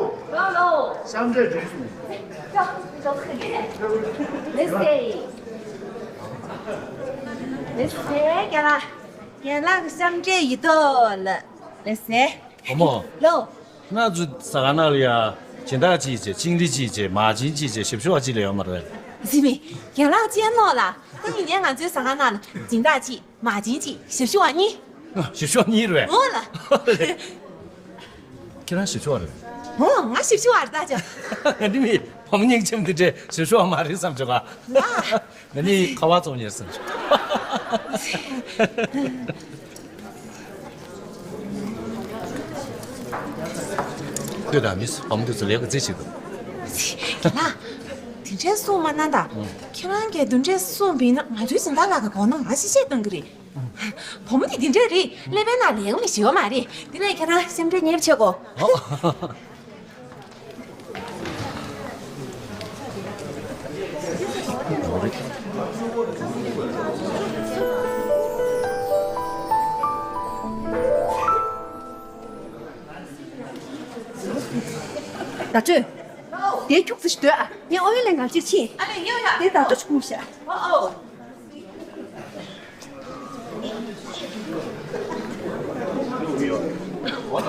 ཤམ་འདྲེ་དྲིས་སོང་། ལ་སེ་ལ། ལ་སེ་ལ། རྒན་ལགས་ཤམ་འདྲེ་ཡི་དོ་ལ། ལ་སེ་ལ། བུ་མོ། ལོ། ང་ཚོ་ཟ་ཁང་ནང་ལ་ཡ། སྦྱིན་བདག་གཅིག་བྱས། ཅིང་ལི་གཅིག་བྱས། མ་བྱན་གཅིག་བྱས། ཞབས་ཞུ་བ་གཅིག་ལས་ཡོད་མ་རེད། ཟི་མི། རྒན་ལགས་ཅན་ནོ་ལ། ད་ཡིན་ནའི་ང་ཚོའི་ཟ་ཁང་ནང་ལ་སྦྱིན་བདག་གཅིག་མ་བྱན་གཅིག་ཞབས་ཞུ་བ་གཉིས། ཨ། ཞབས་ཞུ་བ་གཉིས་རེད་པས། འོ་ལ། ཁྱེད་རང་ཞབས་ཞུ་བ་རེད། འོ་ང་ཞབས་ཞུ་བ་རེད་ད་ཅོ། ང་འདི་མི་བུ་མོ་སྙིང་རྗེ་མོ་འདི་འདྲས་ཞབས་ཞུ་བ་མ་རེད་བསམ་བྱུང་ང་། ང་ནི་ཁ་བ་བཙོང་མཁན་བསམ་བྱུང་། ལྟོས་དང་མིས་བུ་མོ་འདི་ཚོ་ལས་ཀ་རྩེ་གཅིག་འདུག་ལགས། དེ་འདྲའི་གསུང་མ་གནང་དང་། ཁྱེད་རང་གིས་དེ་འདྲའི་གསུངས་པ་ཡིན་ན་ང་ཚོའི་སྦྱིན་བདག་ལགས་ཀྱི་གོ་ནོར་ང་ཞིག་བཤད་གཏོང་གི་རེད། བུ་མོ་དེ་དེ་འདྲ་རེད། ཀླད་པའི་ནང་ལས་ཀ་མི་ཞིག་ཡོད་མ་རེད། དེ་ནས་ཁྱེད་རང་ཤམ་འདྲེ་ཉེས་པ་བྱེད་དགོ། ད་ཆོས། དེ་ཁྱུག་ཙམ་ཞིག་སྡོད་ཨ། ངས་ཨོ་ཡོན་ལས་འགའ་ཅིག་ཕྱིན། ཨ་ལས་ཡོད་ཡ། དེ་ད་ལྟ་ཅིག་ཁུངས་ཤ། ཨོ་ཨོ།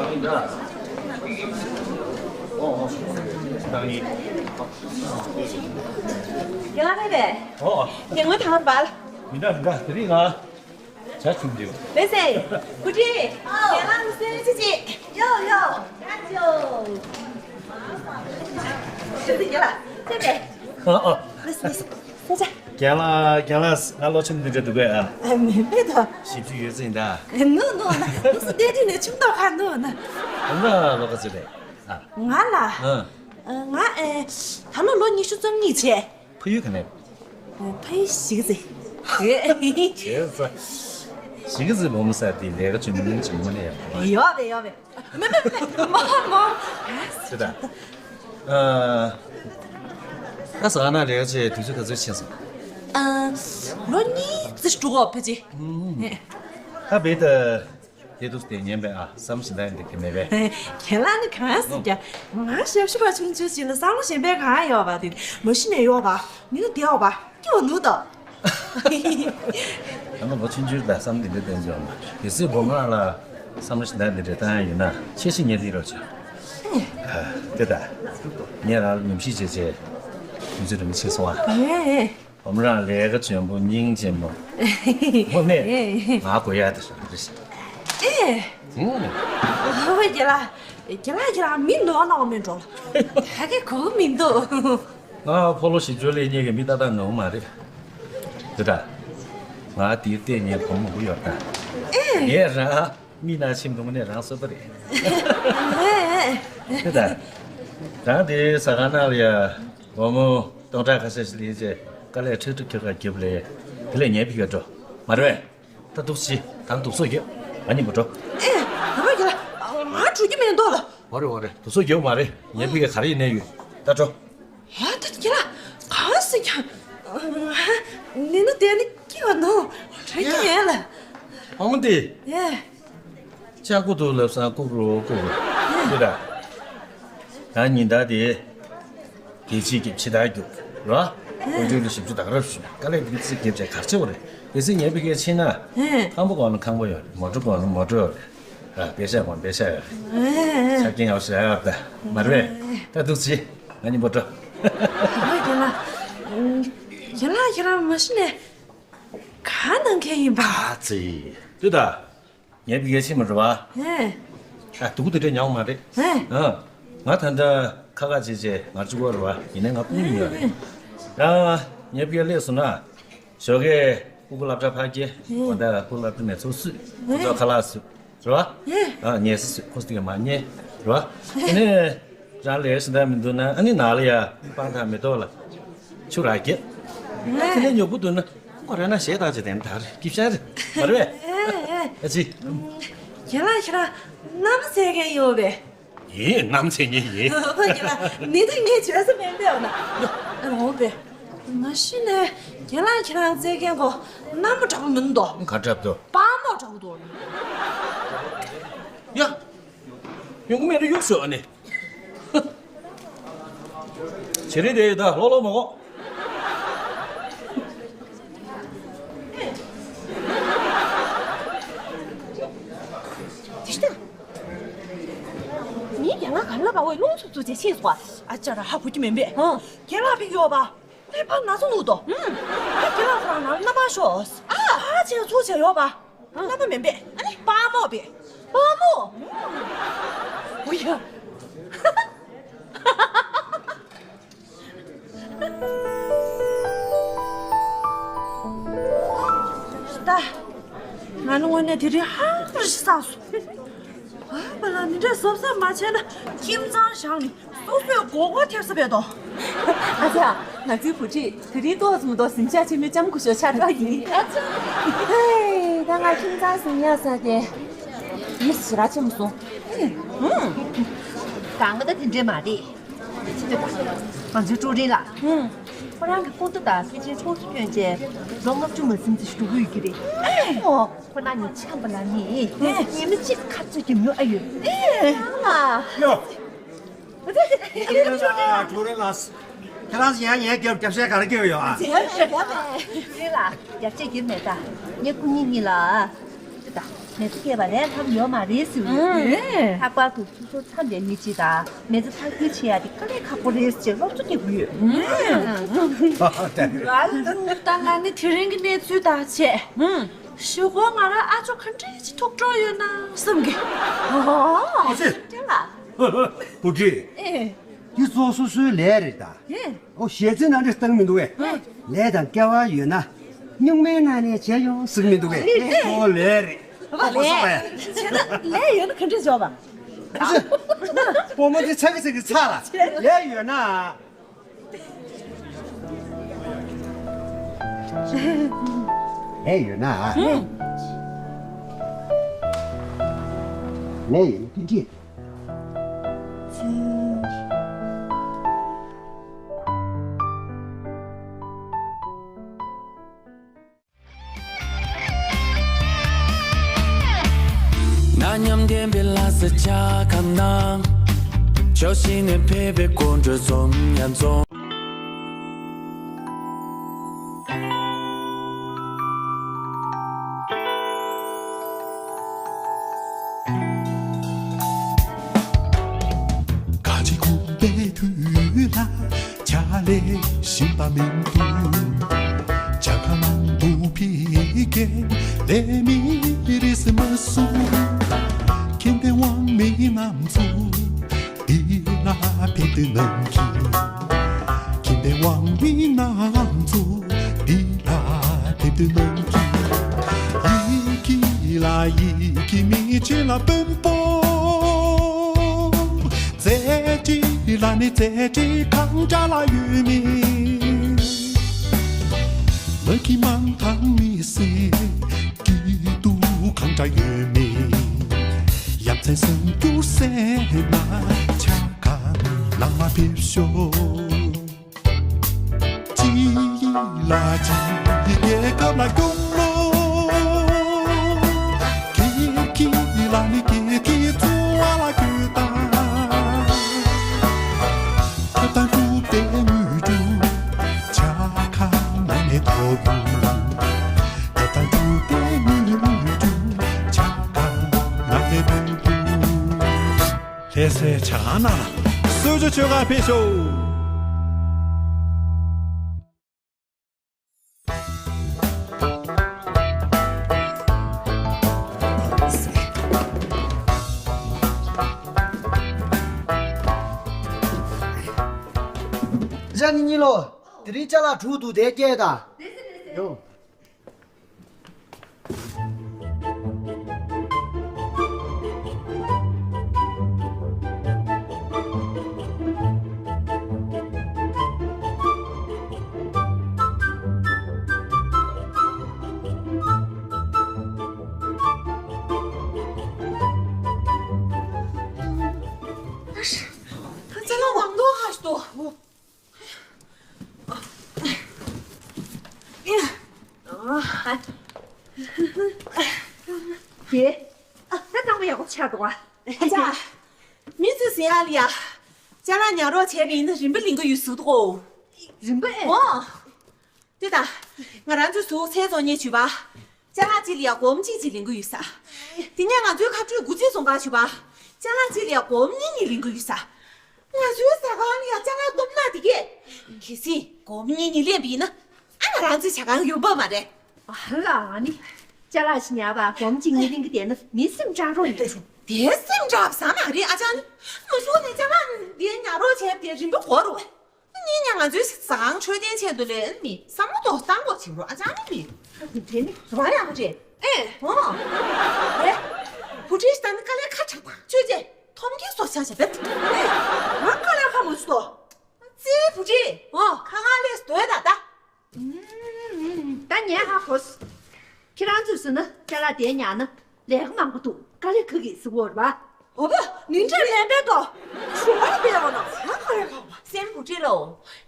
རྒན་ལགས་ཕེབས་པས། ཨོ། རྒན་ངོ་ཐང་བལ། མི་འདྲ་མི་འདྲ་དེ་རིང་ང་། ཇ་ཆུང་རྒྱུ། ལེ་སེ། ཀུ་ཀྲི། ཨོ། ཁྱེད་རང་སེ་ཅི་ཅི། ཡོ་ཡོ། ཡ་ཅོ། ཤི་ཟི་རྒྱ་ལ། ཚེ་ཏེ། ཨ་ཨ། ལེ་སེ་ལེ་སེ། ས་ཆ། རྒན་ལགས་རྒན་ལགས་ང་ལོ་ཆུང་འདི་འདྲ་འདུག་གས་ཨ། ཨ་མི་མེད་དོ། ཞིབ་འཇུག་ཡོད་ཚད་ཡིན་ད། ནུ་ནུ་ན་ནུ་སུ་ཏེ་ཏི་ནས་ཆུང་དོ་ཁ་ནུ་ན། ང་ལོ་ག་ཚོད་རེད་ཨ། ང་ལ། ཨ། ང་ཨེ། ད་ལོ་ལོ་ཉི་ཤུ་རྩ་གཉིས་བྱས། ཕ་ཡུལ་ག་ནས། ཕ་ཡུལ་གཞིས་ཀ་རྩེ། གཞིས་ཀ་རྩེ། གཞིས་ཀ་རྩེ་བུ་མོ་ཟེར་དེ་ལས་ཀ་བྱེད་མི་ཉུང་ཅིག་མ་ནས་ཡོད། ཡོད་པས་ཡོད་པས། མེད་མེད་མེད་མོ་མོ། ཟེར་ད། ཨ། ད་ཟ་ཁང་ནང་ལས་ཀ་བྱས་དུས་ཚོད་ག་ཚོད་ཕྱིན་སོང་། ཨ། ལོ་གཉིས་ཙམ་འགྲོ་གི་ཕལ་ཆེར། ད་བེ་ད། དེ་འདུག་སྟེ་ཉན་པས་ཨ། བསམ་བློ་ཞིག་འདྲ་འདི་གི་མེད་པས། ཁྱེད་རང་ནི་གང་ཟེར་ཀྱང་ང་ཞབས་ཞུ་བ་ཆུང་ཆུང་ཞིག་ལ་བསམ་བློ་གཞན་པའི་གང་ཡོད་པ་དེ་མ་གཞི་ནས་ཡོད་པ་ནི་ནི་བདེ་བ་སྐྱིད་པ་ནུ་དོ། ཨ་མ་ལོ་ཆུང་ཆུང་ལ་བསམ་འདི་འདྲ་བསྟན་བྱུང་། གལ་སྲིད་བུ་མོ་རང་ལ་བསམ་བློ་ཞིག་འདྲ་འདི་འདྲ་བཏང་ཡ་ཡོད་ན་ཁྱེད་ཤི་ཉེ་དེ་རོགས་བྱོས། དེ་ད་ངས་རང་ལ་ཉམས་ཞིབ་བྱས་བྱས་དུས་ཚོད་རིང་ཆེ་སོང་ཨ། བུ་མོ་རང་ལས་ཀ་འཇོན་པོ་སྙིང་རྗེ་མོ། དངོས་གནས་ང་དགོས་ཡག་དེ་རེད་ཤག་ཨེ། ཨེ། ཨོ་རྒན་ལགས། རྒན་ལགས་ཁྱེད་རང་མི་ནོར་ནོར་མིན་འགྲོ་ལ། ད་གི་གོ་གི་མི་འདུག་ང་ཕོ་ལོ་ཞིབ་འཇུག་ལས་གཉེར་གྱི་མི་ཏག་ཏག་ནོར་མ་རེད། དེ་ད། ང་དེའི་ལྟས་ངན་བུ་མོ་བུ་ཡོད་ད། ཨེ། ངས་རང་མི་ན་ཆེན་པོ་ནས་རང་གསོད་པ་རེད། ཨེ། དེ་ད། རང་དེ་ཟ་ཁང་ནང་ལ་ཡ། སྒོར་མོ་སྟོང་ཕྲག་ཁ་ཤས་ཤིག་ལེན་བྱས་དཀའ་ལས་ཁྲག་ཁྲིག་ཁྱོད་ཁ་རྒྱབ་ལས། དེ་ལས་ཉལ་ཕི་ག་འགྲོ། མ་རེད་པས། ད་འདུག་སེ། ད་འདུག་སེ་རྒྱབ། ང་གཉིས་པོ་འགྲོ། ཨེ། ད་བ་གི་ལ། ང་འགྲོ་རྒྱུ་མེད་འདུག་ལ། འོ་རེད་འོ་རེད། འདུག་སེ་རྒྱབ་མ་རེད། ཉལ་ཕི་ག་ག་རེ་ཡིན་ནའི་ཡོད། ད་འགྲོ། ཡ་ད་གི་ལ། གང་སེ་ཀྱང་། ནི་ནི་དེ་ནི་སྐྱིད་པ་འདུག་རེད་ཀྱི་ཡིན་ལ། ཨ་མ་དེ། ཨེ། ལྕགས་སྒོ་དུ་ལབ་སང་ལྐུགས་རོ་ལྐུགས་རོ། ཡོད་ད། ད་ཉིན་ལྟར་དེ། དེ་ཕྱི་གི་ཕྱི་ལྟར་རྒྱུག་རོ། དཀོན་མཆོག་ལ་ཞབས་ཕྱི་དག་རབ་ཞུ། དཀའ་ལས་དེ་ཚིག་རྒྱབ་བྱས་གར་ཆེ་བ་རེད། དེ་ཚིག་ཉན་པའི་སྐད་ཕྱིན་ན། ཁང་པ་གོང་ན་ཁང་པ་ཡོད་རེད། མོ་ཊ་གོང་ན་མོ་ཊ་ཡོད་རེད། ར་པེ་ཤ་གོང་པེ་ཤ་ཡོད་རེད། ཆ་རྐྱེན་ཡག་ཤོས་ཡོད་ད། མ་རེད་པས། ད་འདུག་སེ། ང་གཉིས་པོ་འགྲོ། ཨ་རྒན་ལགས། རྒན་ལགས་ཁྱེད་རང་མ་གཞི་ནས་གང་གནང་མཁན་ཡིན་པ། ཨ་ཙི། དུས་ད། ངའི་བི་གའི་ཕྱི་མ་རེད་བ། ཧེ། ཨ་སྡུག་དེ་འདྲ་མྱངས་མ་རེད། ཧེ། ཨ། ང་ད་ལྟ་ཁ་ཁ་བྱེད་བྱེད་ང་གཅིག་པོ་རེད་བ། ཡིན་ནའི་ང་སྤུན་ཉུང་ཡོད་རེད། ཡང་ངའི་བི་གའི་སླེབས་སོང་ན། ཞོགས་ཀས་སྤུ་གུ་སློབ་གྲྭ་ཕར་སྐྱེལ། ཧེ། དགོང་དག་སྤུ་གུ་སློབ་གྲྭ་ནས་ཚུར་བསུ། ཁོ་ཚོ་ཁ་ལག་བཟོ། རེད་བ། ཧེ། ཨ་ཉལ་ས་བཟོ། ཁོ་ཚོ་ག་མར་ཉལ། རེད་བ། དེ་ནས། རང་ལས་ཟིན་ད་མི་འདུག་ན་ཨ་ནི་ནང་ལ་ཡ་སྤང་ཐང་མེ་ཏོག་ལ་ཆུ་རག་གི། དེ་ནས་ཉོ་བུ་འདུག་ན་ཁོ་རེ་ན་ཞེ་དྲག་ཅིག་དེ་ནི་ད་རེ་སྐྱིད་ཤར་རེ་མ་རེད་པས། ཨ་ཅི། རྒན་ལགས་ཁྱེད་རང་མནའ་མ་བཙལ་མཁན་ཡོད་པས། ཡིན་མནའ་མ་བཙལ་མཁན་ཡིན། ཨོ་རྒན་ལགས་ནི་ད་ངས་བྱས་ས་མེད་པས་འོ་ན། ཨ་འོ་པས། མ་གཞི་ནས་རྒན་ལགས་ཁྱེད་རང་བཙལ་མཁན་གོ་མནའ་མ་འདྲ་པོ་མིན་འདུག་ག་འདྲ་པོ་འདུག་དཔའ་མོ་འདྲ་པོ་འདུག་ཡ། ཡོང་གི་མེད་དུ་གཡུག་ཤོག་ཨ་ནི། བྱེད་རིན་དེ་ཡོད་ད་ལོག་ལོག་མ་གོ། དེ་ཤི་ད། མི་རྒན་ལགས་ག་ལ་བ་འོས་རླུང་འཚུབ་འཚུབ་བྱས་ཕྱིན་སོང་ཨ། ཨ་ཅག་ར་ཧ་གོ་གི་མེད་པས། ཧང་། རྒན་ལགས་ཕིག་ཡོད་པ། ཨེ་ཕར་ན་སོང་འདུག་དོ། ཨ་རྒན་ལགས་ཁོ་རང་ནང་ལ་མནའ་མ་ཤོག་ཨ་ཕར་ཕྱིན་ཚུར་ཕྱིན་ཡོད་པ། མནའ་མ་མིན་པས། ཨ་ནི་དཔའ་མོ་པས། དཔའ་མོ། འོ་ཡ། ད། ང་ནི་དངོས་གནས་དེ་རིང་ཧང་རི་ཤི་ས་སོང་། ཨ་པ་ལ་འདི་འདྲ་གཟབ་གཟབ་མ་བྱས་ན་ཁྱིམ་ཚང་བཞག་ནས། སོ་སོས་མགོ་སྐོར་ཐེབས་ས་བས་དོ། ཨ་ཅག་ང་ཚོའི་བུ་ཁྲིད་དེ་རིང་ཏོག་ཙམ་ཏོག་ཟིང་ཆ་ཆེན་མོའི་ལྕམ་སྐུ་ཞབས་ཆགས་འགྲོ་ཡིན། ཨ་ཅག་ཧེ། ད་ང་ཁྱིམ་ཚང་ཟིན་ཡག་ས་དེ། ཡིད་ཞེ་དྲག་ཆེན་པོ་སོང་། ཧུམ། ད་ང་ད་དེ་འདྲས་མ་རེད། ང་ཚོའི་ཀྲུའུ་རིན་ལགས། ཧུམ། ཁོ་རང་གི་སྐུ་ཟླ་དང་ཕལ་ཆེར་ཁྲོམ་སུ་བསྐྱོན་བྱས་ལོ་ལྔ་བཅུ་མ་ཟིན་ཙམ་ཞིག་འགྲོ་གི་ཡོད་ཀྱི་རེད། ཨོ། ཁོ་ན་ནི་ཆམ་པ་ལ་ནི་ཉི་མ་གཅིག་ཁ་རྩོད་ཀྱི་མྱོང་ཨ་ཡོད། ཨེ། ཡོ། ཁྱོད་རང་ལ་ཁྱོད་རང་ལ་ཁྱེད་རང་ཡང་ངའི་རྒྱབ་རྒྱབ་བཤད་ག་རེ་སྐྱེ་ཡོད་ཨ། ཁྱོད་རང་ལ་རྒྱབ་བཤད་ཀྱི་མེད་ད། ངས་སྐུ་ཉིད་གཉིས་ལ་ད་མེ་ཚེ་སྐྱེལ་བ་ལས་ལྷག་ཡོད་མ་རེད་ཟེར་བ་ཡོད། ལྷག་པར་དུ་སོ་སོ་མཚམས་ལས་མི་གཅིག་དང་མེ་ཚེ་ཐག་གཅོད་བྱེད་ཡ་དེ་དཀའ་ལས་ཁག་པོ་རེད་ཟེར་སློབ་གསོ་སྐྱེ་དགོས་ཡོད། ད་ང་ནི་དེ་རིང་གི་གནས་ཚུལ་དང་བཅས། ཞོགས་པ་ང་རང་ཨ་ཅོ་ག་འདྲས་ཅིག་ཐུག་འགྲོ་ཡོད་ན་བསམ་གི། ཨོ། ཨ་ཅེ། ལྟོས་ལ། བུ་ཁྲིད། ཨེ། འདི་ཚོ་སོ་སོའི་ལས་རེད་ད། ཨེ། ཨོ་གཞས་ཚིག་ནང་འདྲ་བཏང་མི་འདུག་གས། ཨེ། ལས་དང་སྐལ་བ་ཡོད་ན་སྨྱུག་མའི་ནང་ནས་བྱས་ཡོང་ཟེར་མི་འདུག་གས། ཨེ། ཁོ་ལས་རེད། ཨ་ཁོ་སོང་བས། བྱས་ན་ལས་ཡོད་ན་ག་འདྲས་བྱོས་པ། ཨ་ཅེ། སྤོ་མོ་འདི་ཚ་གི་ཚ་གི་ཚ་ལ། ལས་ཡོད་ན། ལས་ཡོད་ན། ལས་ཡོད་ན་ཕན་ཐོགས། ན་མཉམ་ལྡན་པའི་ལྷ་ས་འཇའ་གང་ན། ཕྱོགས་བཞི་ནས་ཕེབས་པའི་སྐུ་མགྲོན་འཛོམས་ཡང་འཛོམས། ག་ཅི་ཁུག་པའི་དུས་ལ། ཆ་ལས་ཤིང་པ་མིན་འདུག་ཇ་ཁ་ནང་དུ་ཕི་ཀེ་ལས་མི་རིས་མ་སུ། ཁྱེད་དེ་དབང་མི་རྣམས་ཚུ། ཕེབས་དུས་ནང་གི་ཁྱིམ་པའི་དབང་མི་རྣམས་ཚོ་འདི་ལ་ཕེབས་དུས་ནང་གི་ཡི་གེ་ལ་ཡི་གེ་མི་ཆེ་ལ་དཔོན་པོ། རྩེ་གཅིག་ལ་ནི་རྩེ་གཅིག་གང་འདྲ་ལ་ཡོད་མེད། མ་གི་མང་ཐང་མི་སེ་སྐྱིད་སྡུག་གང་འདྲ་ཡོད་མེད། ཡ་མཚན་སེམས་སྐྱུར་སེ་ན་ཆ་གང་ལ་མ་ཕེབས་ཤོག་གཅིག་ལ་གཅིག་རྒྱལ་ཁབ་ལ་སྐྱོང་ལོ། ཁྱེད་ཀྱི་ལ་ནི་ཁྱེད་ཀྱི་འཚོ་བ་ལ་སྐྱོད་དང་། ཐབས་དང་གྲུབ་པའི་དངོས་གྲུབ་ཆ་གང་ང་ནས་ཐོབ་ཡོང་། ཐབས་དང་གྲུབ་པའི་དངོས་གྲུབ་ཆ་གང་ང་ནས་ཐོབ་ཡོང་། ལྷ་སའི་ཆ་གང་ན་གསོལ་ཇ་མཆོད་གར་ཕེབས་ཤོག་ཅ་ནི་གཉིས་ལོ། དེ་རིང་ཅ་ལག་དྲུག་འདུག་དེ་སྐྱེལ་དང་། ཡོ། ཨ་ཧྲི། ད་ཅ་ལག་མང་དོ་ཧ་ཤི་དོ། ཨེ། ད་གཙང་པོ་ཡག་པོ་ཆགས་འདུག་ཨ། ཨ་ཅག་མི་ཚོས་ཟེར་ཡ་ལ་ཡ། ཅ་ལག་ཉར་རོགས་བྱས་པ་ཡིན་ན་རིན་པ་ལེན་གི་ཡོད་ཟེར་འདུག་གོ། རིན་པ་ཨེ། འོ། དེ་ད། ང་རང་ཚོའི་ཟུག་ཚལ་བཙོང་མཁན་བྱིས་པ། ཅ་ལག་གཅིག་ལ་ཡ་སྒོར་མོ་གཅིག་གཅིག་ལེན་གི་ཡོད་ས། དེ་ནས་ང་ཚོའི་ཁ་སྤྲོད་དགུ་རྩིས་བཙོང་ཁང་བྱིས་པ། ཅ་ལག་གཅིག་ལ་ཡ་སྒོར་མོ་གཉིས་གཉིས་ལེན་གི་ཡོད་ས། ང་ཚོའི་ཟ་ཁང་ལ་ཡ་ཅ་ལག་སྟོབས་ན་དེ་གས། གལ་སྲིད་སྒོར་མོ་གཉིས་གཉིས་ལེན་པ་ཡིན་ན། ཨ་ང་རང་ཚོའི་ཇ་ཁང་ཡོང་པ་མ་རེད། ཨ་ལ་ཨ་ནི། ཅ་ལག་ཞིག་ཉར་བ་སྒོར་མོ་གཅིག་གཉིས་ལེན་གི་བསྡད་ན་མི་སེམས་སྐྲག་རོགས་ཡིན། དེ་སེམས་སྐྲག་ས་མ་རེད་ཨ་ཅག་ནི། མ་སོང་ནས་ཅ་ལག་འདི་ཉར་རོགས་བྱས་པའི་རིན་པ་འགོར་རོ། གཉིས་ཉ་ང་ཚོའི་ཟ་ཁང་མཆོད་རྟེན་ཆེད་དུ་ལེན་མི་བསམ་བློ་ཏོག་བཏང་དགོས་བྱེད་རོགས་ཨ་ཅག་ནི་མི། དེ་ནི་རོ་ཡག་རེད། ཨེ། ཨོ། རེད། བུ་ཁྲིད་ད་ནི་དཀའ་ལས་ཁ་དྲག་དང་ཆོས་རྗེ་མཐོང་གི་སོ་ཆ་བྱ་བེད། ཨེ། ང་དཀའ་ལས་ཁ་མ་སོ། ཙི་བུ་ཁྲིད། ཨོ། ཁ་ཁ་ལས་སྡོད་ད་ད། ད་ངས་ཧ་གོ། ཁྱེད་རང་ཚོས་ཟེར་ན་ཅ་ལག་དེ་ཉར་ན་ལས་ཀ་མང་པོ་འདུག་དཀའ་ལས་ཁག་གི་ཟེར་བ་རེད་པ། འོ་པ། ནིན་ཁྲེ་ལན་པའི་ཏོ། ཞུ་བར་འབད་བ་ན་ཧ་ག་རེ་ག་བ། སེམས་བུ་ཁྲིད་ལོ།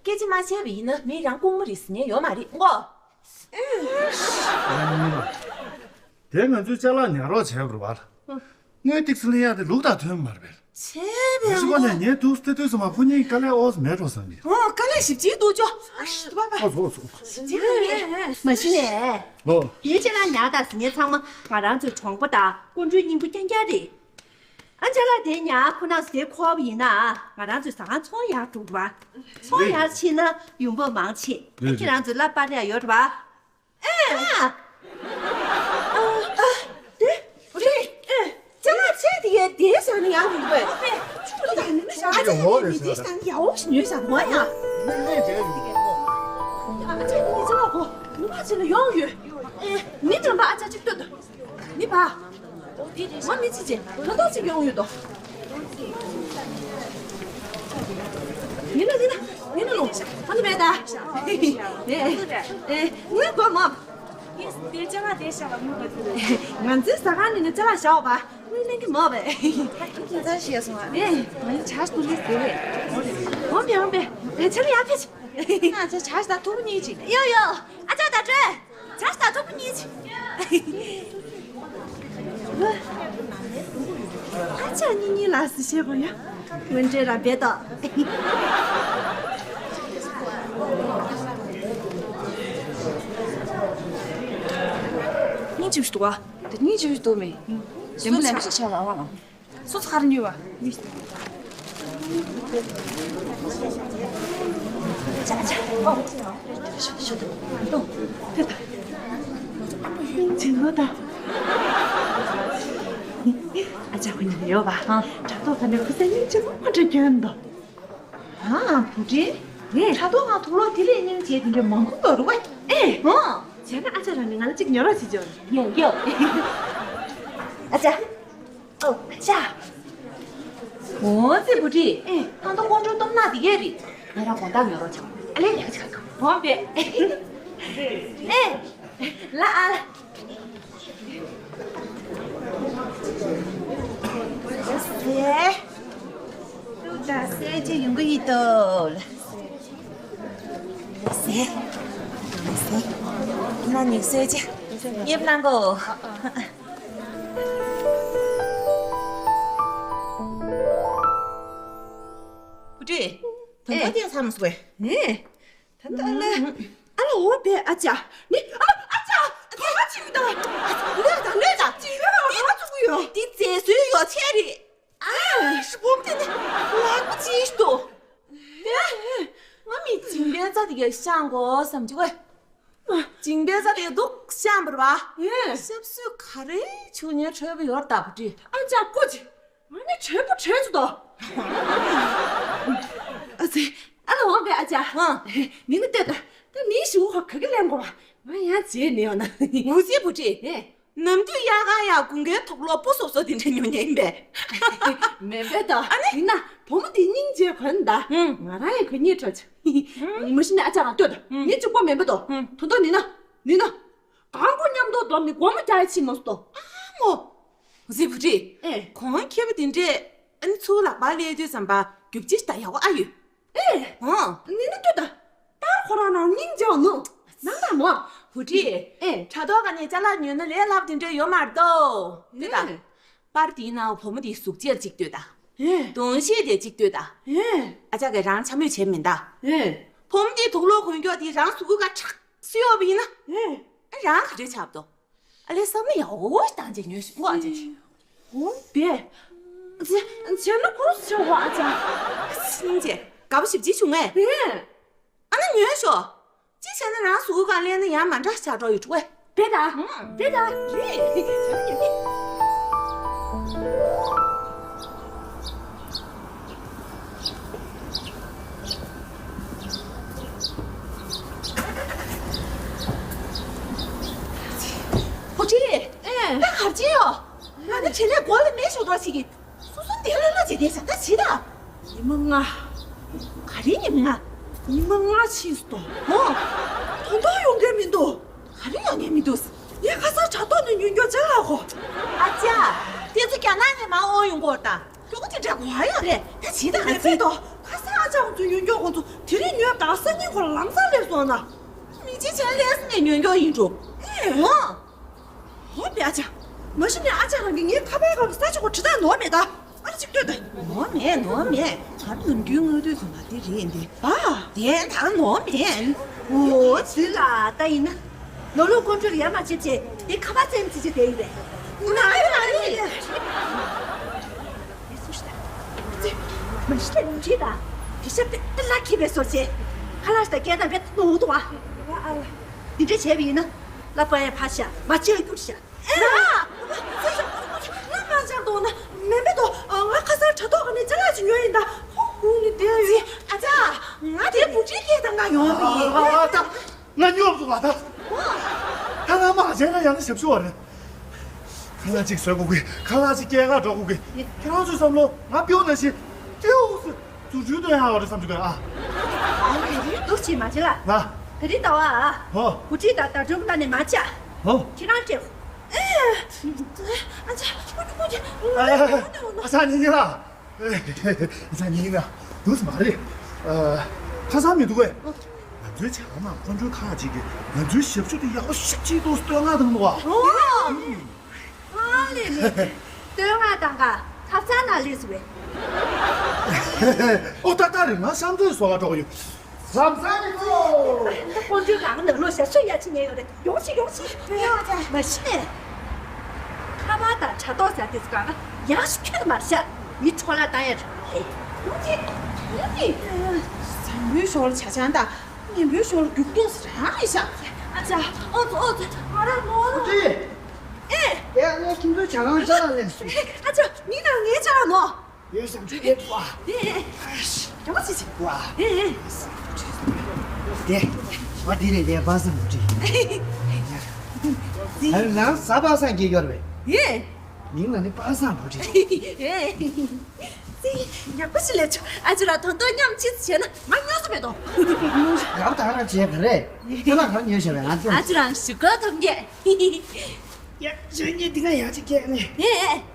སྐད་ཆ་མ་བཤད་པ་ཡིན་ན་མི་རང་ལྐུགས་མ་རེད་ཟེར་ཉན་ཡོད་མ་རེད་མགོ། ཨེ། ཡང་མིན་ལ། དེ་ང་ཚོའི་ཅ་ལག་ཉར་རོགས་བྱས་པ་རེད་པ། དངུལ་ཏིག་ཙི་ལེན་ཡག་དེ་ལུགས་དང་མཐུན་མ་རེད་པས། ཆེ་བའི་ང་ཚོ་ཁོ་ནས་ངས་དུས་སྟེ་དུས་སུ་མ་ཁོ་གཉིས་དཀའ་ལས་ཨོ་ཙམ་མེད་འགྲོ་བསམ་གི། ཨོ་དཀའ་ལས་ཞིབ་ཅིག་འདུག་ཅོ། ཨ་ཤི་པ་པ། ཨོ་ཙོ་ཨོ་ཙོ། ཞིབ་ཅིག་ཁ་ངས། མ་གཞི་ནས། ཨོ། དེའི་ཅ་ལག་ཉར་དང་ཟེར་མཁན་ཚང་མ་ང་རང་ཚོའི་གྲོང་པ་དང་སྐུ་མགྲོན་སྙིང་པོ་རྐྱང་རྐྱང་རེད། ཨ་ཅ་ལག་དེ་ཉར་ཁོ་ན་ཟེར་ཁོ་བ་ཡིན་ན་ང་རང་ཚོའི་ཟ་ཁང་ཚོང་ཡག་འགྲོ་གི་རེད་པ། ཚོང་ཡག་ཕྱིན་ན་ཡོང་འབབ་མང་ཕྱིན། རེད་རེད། ཁྱེད་རང་ཚོའི་ལ་པར་ཡག་ཡོད་རེད་པ། ཨ། ཨ། དེ། དེ། ཨེ། ཅ་ལག་ཆེ་དེ་གའི་དེ་ཟ་ནི་ཡག་མི་འདུག་པས། ཨ་ཅག་ནི་མི་ཟ་ནི་དེ་ཟ་ནི་ཡག་འོ་ཞིག་ཉོས་ཟ་མ་ཡ། ཨ་ཅག་ནི་ཅ་ལག་གོ། ནུ་མ་ཅི་ལ་ཡོང་ཡོད། ཨེ། མི་ནམ་པ་ཨ་ཅག་ཅིག་ལྟོས་དང་། མི་པ། ང་མི་ཚེ་ཅན་ད་ལྟ་ཅིག་ཡོང་ཡོད་དོ། ཡིན་ན་ཡིན་ན་ཡིན་ན་ལོ། ཨ་ནི་མེད་ད། ཨེ་ཨེ་ངས་གོ་མ། ཡེས་དེ་ཅ་ལག་དེ་ཤ་ལ་མུ་ག་དུ་རེད། ང་ཚོའི་ཟ་ཁང་ནས་ནི་ཅ་ལག་བཞག་པ་དངུལ་ལེན་གི་མ་བས། ཁྱེད་ཚ་ཤེས་སོང་ཨ། ཨེ་ང་ཡི་ཇ་ཏུ་ལི་ཟེར་བས། འོང་པས་འོང་པས། ཨེ་ཆ་ལ་ཡར་ཕེབས། ང་ཚོ་ཇ་ཞིག་དང་ཐུག་གཉིས་ཅིག་ཡོ་ཡོ། ཨ་ཅག་ད་སྤྲོད། ཇ་ཞིག་དང་ཐུག་གཉིས་ཅིག་ཨ་ཅག་གཉིས་གཉིས་ལ་སི་བྱེད་དགོས་ཡ། སྔོན་འགྲོའི་ར་བེད་དོ། སྙིང་རྗེ་པོ་ཞིག་འདུག་ག་དེ་སྙིང་རྗེ་པོ་ཞིག་འདུག་མེད། ལན་པོ་ཆེ་ཞིག་ཆགས་ལ་ཨ་ལ། སོ་སོ་ག་རེ་ཉོས་པ། ཅ་ཅ། ཨོ། ཤོ་ཤོ་ཏོ། ཨོ། ཕེབས་པ། སྙིང་རྗེ་ནོ་ད། ཨ་ཅག་ཁོ་གཉིས་ཡོད་པ། ཨ། དྲ་ཐོག་ད་ནས་ཁོ་སེམས་སྙིང་རྗེ་མོ་མ་འདྲ་གྱོན་འདུག་ཨ། བུ་ཁྲིད། ངས་ཕྲག་དོག་ངང་དུག་ལོག་དེ་ལས་སྙིང་རྗེ་དེ་འདྲ་མང་པོ་འདུག་རེད་པ། ཨེ། ཨོ། བྱས་ན་ཨ་ཅག་རང་ནས་ང་ལ་གཅིག་ཉོ་རོགས་བྱེད་ཅོ། ཡོ་ཡོ། ཨ་ཅག་ཨོ། ཨ་ཅག་འོ་ཙི་བུ་ཁྲིད། ཨེ། ད་ལྟ་དཀོན་མཆོག་གཏོར་ནག་དེ་གས་རེད། ང་རང་དགོང་དག་ཉོ་རོགས་བྱ། ཨ་ལས། ཡག་ཆག་གམ། འོ་བས། ཨེ། ལ་ཨ། ཟེ། ཏུ་ད་ཟེ་ཅི་ཡོང་གི་ཡིན་ཏོ། ཟེ། ཟེ། ང་ནི་ཟེ་ཅི་ཉེབ་ལང་གོ། བུ་ཁྲིད། ད་ལྟ་ཨེ། དེ་ཚང་མ་སུ་བས། ཨེ། ད་ལྟ་ཨ་ལ། ཨ་ལ་འོ་བས་ཨ་ཅག་ནི་ཨ་ཨ་ཅག་ག་བ་ཅིག་ད། ལོས་ད་ལོས་ད། ཅིག་ཡོད་ར་ག་བ་ཚུགས་ཡོད། འདི་རྫས་སུའི་ཡོ་ཆས་རེད། ཨ་ཧྲི་བོམ་དེ་ནི་ལག་པ་ཅིག་ཏོ། ང་མི་སྦྱིན་པའི་རྩ་དེ་ག་བཤང་གོ་བསམ་གྱི་ཝེ། སྦྱིན་པའི་རྩ་དེ་ག་འདུག་བཤང་བར་བ། ཞབས་སུ་ག་རེ་ཆུ་ཉེ་འཕྲོས་པ་ཡོར་ད་བུ་ཁྲིད། ཨ་ཅག་ཀོ་ཅི། ང་ནི་བྲེལ་པོ་བྲེལ་ཚུལ་དོ། ཨ་ཙི། ཨ་ལ་འོང་བས་ཨ་ཅག་ཧང་། ནི་ནི་ལྟོས་ད། ད་ནི་ཞུ་ཧ་ག་གི་ལེན་གོ་བ། ང་ཡང་བརྗེད་ནི་ཡོང་ན། ངུ་ཟི་བུ་ཁྲིད། ནམ་དུས་ཡག་ག་ཡག་དགུན་ཁའི་དུག་ལོག་སྤུ་སོབ་སོབ་དེ་འདྲ་ཉོ་ཉན་པས། མེད་པས་ད། ཨ་ནི། ཡིན་ན་བུ་མོ་དེ་སྙིང་རྗེ་གོན་ད། ང་རང་ཡང་གོན་སྙིང་བྲོ་ཆ། མ་གཞི་ནི་ཨ་ཅག་ང་ལྟོས་ད། ནི་གཅིག་པོ་མེད་པས་དོ། ད་དོ་ནི་ན། ནི་ན། གང་པོ་མཉམ་དུ་བསྡོམས་ནས་སྒོར་མོ་བརྒྱ་ཡི་ཕྱིན་མ་སོང་། ཨ་མོ། ཟི་བུ་ཁྲིད། ཨེ། གོང་ཁེ་པོ་དེ་འདྲས་ཨ་ནི་ཚུར་ལག་པ་ལས་དུས་ཙམ་པ་རྒྱུ་ཆ་ད་ཡག་པོ་ཨ་ཡོད། ཨེ། ཨོ། ནི་ནི་ལྟོས་ད། ད་ཁོ་རང་རང་སྙིང་རྗེ་བ་ནོ། ནང་ད་མོ། བུ་ཁྲིད། ཨེ། དྲ་ཐོག་ག་ནས་ཅ་ལག་ཉོས་ན་ལས་སླ་པོ་དེ་འདྲས་ཡོད་མ་རེད་དོ། ལྟོས་ད། ཨེ། པར་དེའི་ནང་བུ་མོ་དེའི་གཟུགས་བྱད་གཅིག་ལྟོས་ད། ཨེ། གདོང་ཤེས་དེ་གཅིག་ལྟོས་ད། ཨེ། ཨ་ཅག་གིས་རང་འཕྱ་སྨོད་བྱས་མིན་ད། ཨེ། བུ་མོ་དེའི་དུག་ལོག་གོན་རྒྱུ་དེ་རང་གཟུགས་པོ་ག་ཁྲག་སུ་ཡོད་པ་ཡིན་ན། ཨེ། ཨ་རང་ག་འདྲས་ཆགས་དོ། ཨ་ལས་བསམ་བློ་ཡག་པོ་བཏང་བྱས་ཉོས་ཤོག་ཨ་ཅག་འོ་བས། བྱས་ན་ཁོ་སུ་ཆགས་པ་ཨ་ཅག་སྙིང་རྗེ། དགའ་པོ་ཞེ་པོ་ཅིག་བྱུང་ངས། ཨེ། ཨ་ནི་ཉོས་ཤོག་ཅི་བྱས་ན་རང་གཟུགས་པོ་ག་ལེན་ན་ཡང་མ་འདྲ་ཆགས་འགྲོ་ཡོད་འགྲོ་བས། བས་ད། བས་ད། རེད། བྱས་ན་ཉོས་ནི། བུ་ཁྲིད། ཨེ། ད་གར་ཅི་ཡོད། ང་ནི་བྲེལ་ལས་མགོ་ལ་མེ་ཤོར་འགྲོ་ཞིག་གི། སོ་སོ་འདི་ལ་ལ་བྱེད་དེ་ཤ་ད་བྱེད་ད། ཉི་མ་ལྔ། ག་རེ་ཉི་མ་ལྔ། ཉི་མ་ལྔ་ཕྱིན་སོང་། ཧོ། ད་དུང་ཡོང་མཁན་མི་འདུག་ག་རེ་ཡོང་མཁན་མི་འདུག་ངས་ཁ་སང་དྲ་ཐོག་ནས་ཉོས་རྒྱུ་ཅ་ལག་གོ། ཨ་ཅག་དེ་ཚོ་རྒྱ་ནག་ནས་མར་འོང་ཡོང་གི་ཡོད་ད། མགྱོགས་པོ་དེ་འདྲ་གོ་བ་ཡོད་རེད། ད་བྱེད་ད་ང་ཚོས་དོ། ཁ་སང་ཨ་ཅག་ཁོང་ཚོས་ཉོས་རྒྱུ་ཁོང་ཚོ་དེ་རིང་ཉོས་ད་སང་ཉིན་ཁོ་ལ་ལམ་སང་སླེབས་སོང་ན། མི་གཅིག་བྱས་ལས་སེ་ནས་ཉོས་རྒྱུ་ཡིན་འགྲོ། ཨེ། ཧོ། ཧོ་པེ་ཨ་ཅག་མ་གཞི་ནས་ཨ་ཅག་རང་གིས་ངའི་ཁ་པའི་སྒང་ལ་ས་ཆ་གོ་དྲི་དང་ནོར་མེད་ད། ཨ་ཅིག་ལྟོས་ད། ནོར་མེད་ནོར་མེད། ད་ནམ་རྒྱུན་སྔ་དུས་སུ་ང་འདི་རེད་འདི། ཨ། དེ་ད་ནོར་མེད། འོ་ཙི་ལ་ད་ཡིན་ན། ནོར་ལུག་དཀོན་མཆོག་ལ་ཡ་མ་བྱེད་ཅེས་དེ་ཁ་པ་ཙེམ་ཙི་ཅི་དེ་ཡིན་པས། ང་ཡི་ང་ཡི། མ་གཞི་ནས་ནོར་འཁྲུལ་ད། དེ་ཤ་པེ་ཏི་ལ་ཁྱི་པའི་སོར་ཅེ། ཁ་ལག་ཤ་ད་སྐད་དང་བེད་ནོར་འདུག་ཨ། འདི་འདྲ་བྱས་པ་ཡིན་ན། ལ་པ་ཡ་ཕ་ཤ་མ་ཅི་ལ་ཁྱུར་ཤ། ཨེ། ང་མ་ཆགས་འདུག་ན་མེད་མེད་དོ། ང་ཁ་སང་དྲ་ཐོག་ག་ནས་ཅ་ལག་ཅིག་ཉོས་ཡིན་ད། ཧོ་ཧུ་ནི་དེ་ཡིན། ཨ་ཅག་ང་དེ་བུ་ཁྲིད་སྐད་དང་ང་ཡོང་བ་ཡིན། ཨ་ད་ང་ཉོབ་འདུག་ལ་ད། ད་ང་མ་བྱས་ན་ཡང་ན་ཞབས་ཞུ་བ་རེད། ཁ་ལག་ཅིག་བཟོ་དགོས་ཀི། ཁ་ལག་ཅིག་སྐྱེལ་ག་འགྲོ་དགོས་ཀི། ཁྱེད་རང་ཚོའི་བསམ་བློ་ང་ཕིའུ་ན་ཞིག་ཏིའུ་སི། རྫུ་འཕྲུལ་སྟོན་ཡག་བ་རེད་བསམ་གྱི་འདུག་ཨ། ཨ་ནི་འདུག་ཅིག་མ་བྱེད་ལ། ང་། ད་རིང་ཟླ་བ་ཨ། ཧོ། བུ་ཁྲིད་དང་ཟླ་སྒྲོན་ལྟ་ནས་མ་བཅག་ཧོ། ཁྱེད་རང་སྤྲད། ཨེ། ཨ་ཅག་ཨ་ཅག་ཨ་ཅག་ཉི་ཉི་ལ། ཨ་ཅག་ཉི་ཉི་ལ། འདུག་སེ་མ་རེད། ཨ། ཁ་སང་མི་འདུག་གས། ང་ཚོའི་བྱ་བ་ནང་ཁོང་ཚོའི་ཁག་ཅིག་གིས་ང་ཚོའི་ཞབས་ཞུ་དེ་ཡག་པོ་ཞེ་པོ་ཅིག་འདུག་སེ་བསྟོད་བསྔགས་བཏང་འདུག་ཨ། ཨ་ལེ་ལེ། བསྟོད་བསྔགས་དང་ག་ཐབ་ཚང་ནང་སླེབས་སོང་བས། ཨོ་ཏག་ཏག་རེད། ང་གཤམ་ཚོའི་བཟོ་ག་འགྲོ་གི་ཡོད། ལམ་སང་ཡིན་ཚོ། ད་དཀོན་མཆོག་གང་ནང་ལོགས་ཞབས་ཞུ་ཡག་ཅིག་ཉན་ཡོད་རེད། ཡོང་ཤིག་ཡོང་ཤིག་ཡོང་ཅག་མ་གཞི་ནས། ཁ་པར་དང་དྲ་ཐོག་ཟེར་དེ་ཚོ་གང་ཡག་ཤོས་ཁྱོན་ནས་མ་རེད་ཤག་མི་འཕྲོ་བརླག་བཏང་ཡག་རེད། ཡོང་ཅིག་ཡོང་ཅིག་བཟང་པོའི་ཞོར་ལ་བྱ་ཆང་དང་ངན་པའི་ཞོར་ལ་རྒྱུག་རྡོག་ཟེར་རང་རེད་ཤག་ཨ་ཅག་ཨོ་ཙི་ཨོ་ཙི་ང་རང་ནོར་ལ། ཨེ། ཡ་ངས་ཁྱིམ་ཚང་ཇ་ཁང་ཅ་ལག་ལེན་སོང་། ཨ་ཅག་མི་དང་ངའི་ཅ་ལག་ནོར། ཡོད་སེམས་ཅུ་ཡོད་པ། དེ། ཨ་ཤི། ཡོད་སེམས་ཅུ་པ། དེ། དེ། བ་དེ་རེད་དེ་པ་སེམས་ཅུ། ཨ་ལང་ས་པ་སངས་རྒྱས་ཡོད་རེད། དེ། མིང་ལ་ནི་པ་སངས་བུ་ཁྲིད། ཡག་པོ་ཞིག་ལས་ཆོག་ཨ་ཅེ་ར་དོན་དོན་མཉམ་ཅིག་བྱས་ན་ང་སྨྱོ་ས་མེད་དོ། རབ་དང་རབ་བྱས་ག་རེ། ཁྱོད་ལ་ག་རེ་ཉོས་བྱས་པས་ང་ཚོ། ཨ་ཅེ་ར་ཞུ་ག་ཐུབ་མཁན། ཡ་ཁྱོད་གཉིས་འདི་ག་ཡག་ཅིག་སྐྱེས་ནས། ཨེ།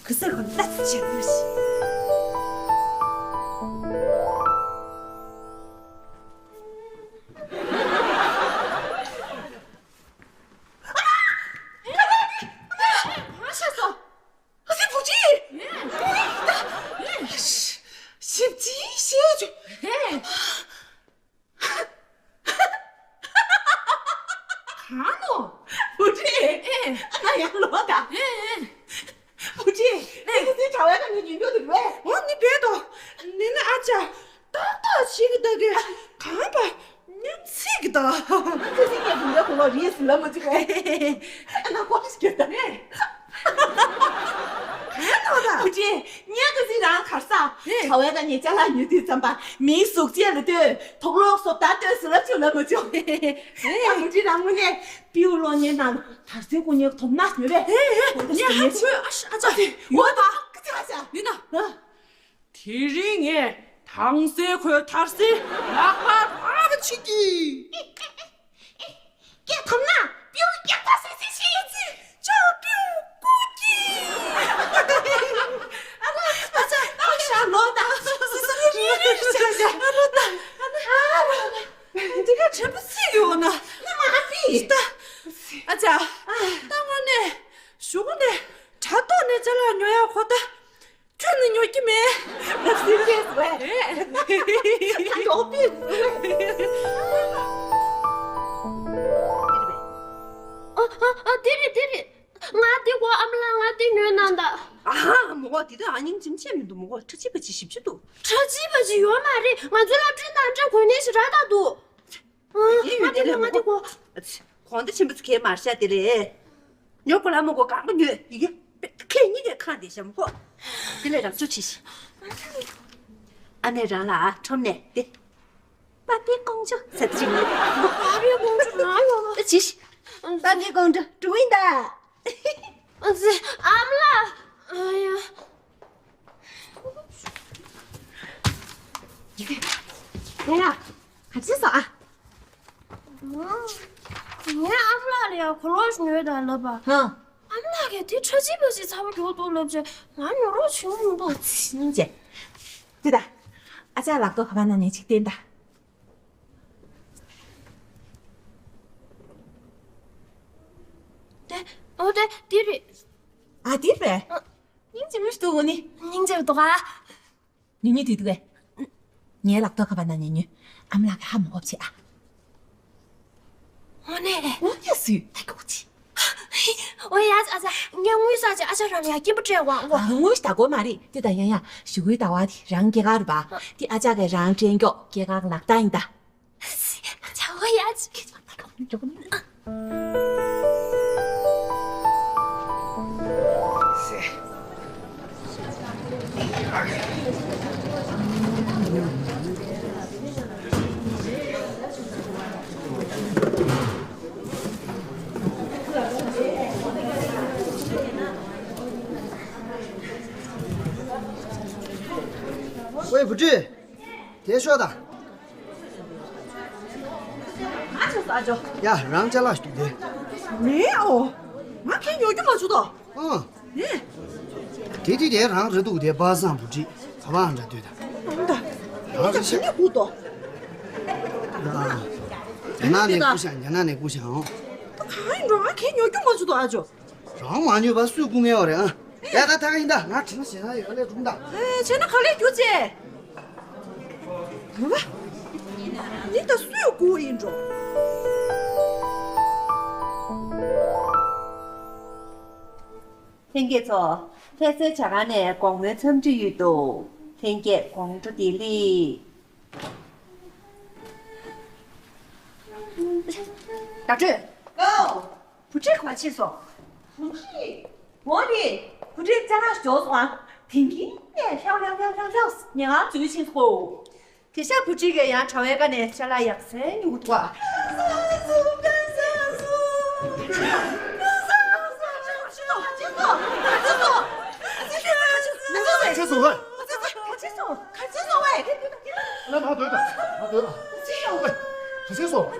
གི་སེ་གོ་ལ་ཆེ་གི་ཤི། གང་ནོ། བུ་ཁྲིད། ཨེ། ང་ཡང་ལོ་ད། ཨེ་ཨེ། བུ་ཁྲིད། ཨེ། ཁྱེད་ཀྱི་གཟིགས་གྲྭ་བའི་ཁ་ནས་ཉོན་རྒྱུ་འདུག་བས། འོ་ནི་བས་དོ། ནི་ནི་ཨ་ཅག་ཏག་ཏག་ཞིག་གི་ད་གི་གང་པ་མཉམ་ཚིག་གི་ད། ཁྱེད་ཀྱི་ཉེ་དུ་ལས་ཁོ་ལོ་རིས་ལ་མ་ཅིག་བས། ཨ་ན་ཁོ་ཞིག་གི་ད། གང་ལོ་ད། བུ་ཁྲིད། ངས་ག་ཟིག་རང་གར་ས། ཧེ། བྱ་བའི་ཀ་ནས་ཅ་ལག་ཉོས་དུས་ཙམ་པ་མིའི་གཟུགས་བྱད་ལ་ལྟོས། དུག་ལོག་བཟོ་ལྟ་ལྟོས་ཟེར་ལབ་ཆོག་ལབ་མ་ཆོག་ཧེ། ཨ་བུ་ཁྲིད་རང་ངོས་ནས་པིའུ་གློག་བརྙན་ནང་དར་ཚོན་སྐུ་ཉེ་དོམ་ནག་ཉོས་པས། ཧེ་ཧེ། ངས་ཧ་ཚོད་ཨ་ཤ་ཨ་ཅག་ཡོད་པ། ཀི་ཚ་ཤ་ཡིན་ན། དེ་རིང་ངས་དྭངས་གསལ་ཁོའི་དར་སའི་ལག་པར་ཨ་བ་ཆིག་གིས། ཀྱེ་དམ་ན་པིའུ་ཀྱག་ད་སེ་སེ་ཤེས་ཚེ་ཅོ་པིའུ་ཀུ་ཀི། ཨ་ལ་ཨ་ཅག་ཨ་ཤ་ལོ་ད་སི་སི་རི་རི་རི་ཅག་ཅག་ཨ་ལོ་ད་ཨ་ལ་ཨ་ལ་འདི་ག་དྲན་པ་སི་ཡོད་ན་ནི་མ་ཨ་ཕི་ད་ཨ་ཅག་ད་དངོས་གནས་གཞུག་ནས་དྲ་ཐོག་ནས་ཅ་ལག་ཉོ་ཡག་ཁོ་ད། ཁྱོད་ནི་ཉོ་གི་མེད། ལབ་སྲིད་ཀྱི་རེད། ད་ཡོག་པི། ཨ་ཨ་ཨ་དེ་རེད་དེ་རེད། ང་དེ་གོ་ཨ་མ་ལགས་ང་དེ་ཉོས་གནང་ད། ཨ་ཧ་མོ་གོ་དེ་དུས་ཨ་སྙིང་རྗེ་ཆེ་མི་འདུག་མོ་གོ་ཁྲ་ཆིབ་པ་ཅི་ཞིབ་ཅི་འདུག་ཁྲ་ཆིབ་པ་ཅི་ཡོད་མ་རེད། ང་ཚོ་ལ་སྤྲིན་དང་སྤྲིན་གོན་ནས་ཞིག་རག་ད་འདུག་ཨ་ཡིན་ཡོད་ང་དེ་དེ་ལ་ལ་ང་མོ་དེ་གོ་གོ། གོང་ད་ཆེན་པོ་ཚུ་གས་མར་ཤ་དེ་རེད། ཉོ་དགོས་ལ་མོ་གོ་གང་ག་ཉོས་ཡི་གེ་ཁྱེད་གཉིས་ཀས་ཁང་དེ་ཤམ་ཧོ། དེ་ལས་རང་ཚོ་ཁྲིད་ཤིག་ཨ་ནེ་རང་ལ་ཁྲོམ་ནས་དེ། པ་པི་ཀོང་ཇོ་ཟེར་ཅིག་ནི། པ་པི་ཀོང་ཇོ་ང་ཡོད་ལ། ཅི་ཞིག་པ་པི་ཀོང་ཇོ་འགྲོ་ཡིན་ད། ཨ་ཙི་ཨ་མ་ལགས། ཨ་ཡ། ཡ་ཡ། ག་ཅི་སོ་ཨ། ངས་ཨ་མ་ལགས་ལ་ཡང་གོ་ལོག་ཞིག་ཉོས་དང་ལབ་པ། ཧ། ཨ་མ་ལགས་ཀྱིས་དེ་ཁྲ་ཆིབ་པ་ཞིག་ཚ་པོ་མགྱོགས་འདུག་ལབ་བྱས་ང་ཉོ་རོགས་བྱེད་འོང་འདུག་སྙིང་རྗེ། དེ་ད། ཨ་ཅག་ལག་ཐོག་ཁ་པར་ནང་ནས་ཅིག་བསྟན་ད། དེ། ཨོ་དེ་དེ་རེད། ཨ་དེ་རེད། ཨ། སྙིང་རྗེ་མོ་ཞིག་འདུག་གོ་ནི། སྙིང་རྗེ་མོ་འདུག་ག་ཉུ་ཉུ་དུས་དུས། ངའི་ལག་ཐོག་ཁ་པར་ནང་ཉུ་ཉུ། ཨ་མ་ལགས་ཀྱི་ཧ་མ་གོ་བྱེད་ཨ། དངོས་གནས། དངོས་གནས་སུ། ཨ་ཀོ་ཅི། ཨོ་ཡ་ཨ་ཅག་ངས་དངུལ་བསགས་ཅིག་ཨ་ཅག་རང་ལ་ཡ་སྐྱིན་པ་སྤྲད་དགོས་ཨ་ཀོ། ཨ་དངུལ་ཞིག་ད་དགོས་མ་རེད་དེ་ད་ཡ་ཡ་ཞུ་གུའི་ཟླ་བ་དེ་རང་སྐྱེས་སྐར་རེད་པ། དེ་ཨ་ཅག་གིས་རང་སྤྲད་མགྱོགས་སྐྱེས་སྐར་ལག་རྟགས་ཡིན་ད། ཨ་ཅག་ཨོ་ཡ་ཨ་ཅག་ཝེ་བུ་ཁྲིད། དེ་ཤོག་དང་། ཨ་ཅོ་ཨ་ཅོ། ཡ་རང་ཅ་ལག་ཞིག་འདུག་དེ། མེད་ཨོ། ང་ཁྱེད་ཉོ་རྒྱུ་མ་བྱུང་དོ། ཨང་། ནས། དེ་དེ་དེ་རང་རེད་འདུག་དེ་པ་སངས་བུ་ཁྲིད་ག་པ་ཨང་འདྲ་ལྟོས་དང་། ཨང་ད། རང་རེད་ཤག་ནས་སྒུག་དོ། ཡ། རྒྱ་ནག་ནས་སྒུག་ཤག་རྒྱ་ནག་ནས་སྒུག་ཤག་ཨང་། ད་གང་ཡིན་འགྲོ་ང་ཁྱེད་ཉོ་རྒྱུ་མ་བྱུང་དོ་ཨ་ཅོ། རང་མ་ཉོས་པ་སུས་སྒུག་ངེས་བ་རེད་ཨ། ཡ་ད་ད་ག་ཡིན་ད་ང་དྲིན་ཞེ་ན་ཡོད་ལས་གྲུང་ད། ཨེ་བྱས་ན་ག་ལས་རྒྱུ་ཅེ། འོ་བ། འདི་ད་སུས་སྒུག་ཡིན་འགྲོ། ལྷན་རྒྱས་ཚོ། ལྷ་སའི་ཇ་ཁང་ནས་དགོང་མོའི་འཚམས་འདྲི་ཡོད་དོ། ལྷན་རྒྱས་དགོང་དྲོ་བདེ་ལེགས། བརྡ་སྤྲོད། ཀའོ། བུ་ཁྲིད་ག་པར་ཕྱིན་སོང་། བུ་ཁྲིད། འོ་རེད། བུ་ཁྲིད་ཅ་ལག་འབྱོར་སོང་ཨ། དེང་གི་ནས་ལྷག་ལྷག་ལྷག་ལྷག་ལྷག་ཉེ་ང་འཛུལ་ཕྱིན་སོ། དེ་ཤ་བུ་ཁྲིད་ཀྱི་ཡང་གྲྭ་བའི་ཀ་ནས་ཅ་ལག་ཡག་སེ་ཉུག་ཐོག་ག་ཅི་སོང་། ག་ཅི་སོང་། ཨ་ལ་མ་སྡོད་ད། མ་སྡོད་ཨ། ག་ཅི་སོང་།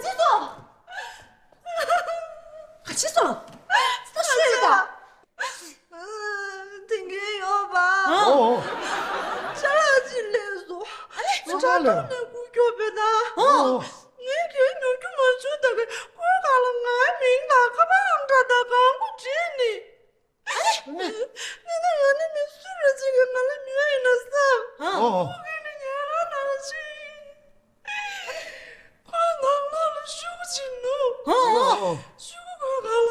ག་ཅི་སོང་། ད་ཤོད་ད། དེ་འགན་ཡོད་པ། ཨོ། ཅ་ལག་ཅིག་ལས་སོང་། ཨ་ལས། ཅ་ལག་ལས། ནས་སྐུ་སྐྱོ་བས་ན། ཨོ། ངས་ཁྱེད་ཉོ་རྒྱུ་མ་བྱུང་ད་གི་ཁོའི་ཁ་ལ་ངའི་མིང་དང་ཁ་པར་ཨང་གྲངས་དང་གང་པོ་བྲིས་ནི། ཨ་ལས། ངས་ན་ཡང་ནི་མི་སུ་རེ་ཅིག་གི་ང་ལ་ཉོས་ཡིན་ན་བསམ། ཨོ། ཁོ་གིས་ནི་ཉལ་ཁང་ནང་ལ་ཕྱིན། ཁོའི་ནང་ལོགས་ལ་ཤུགས་ཅིག་ནུབ། ཨོ། ཤུགས་ཁོའི་ཁ་ལ།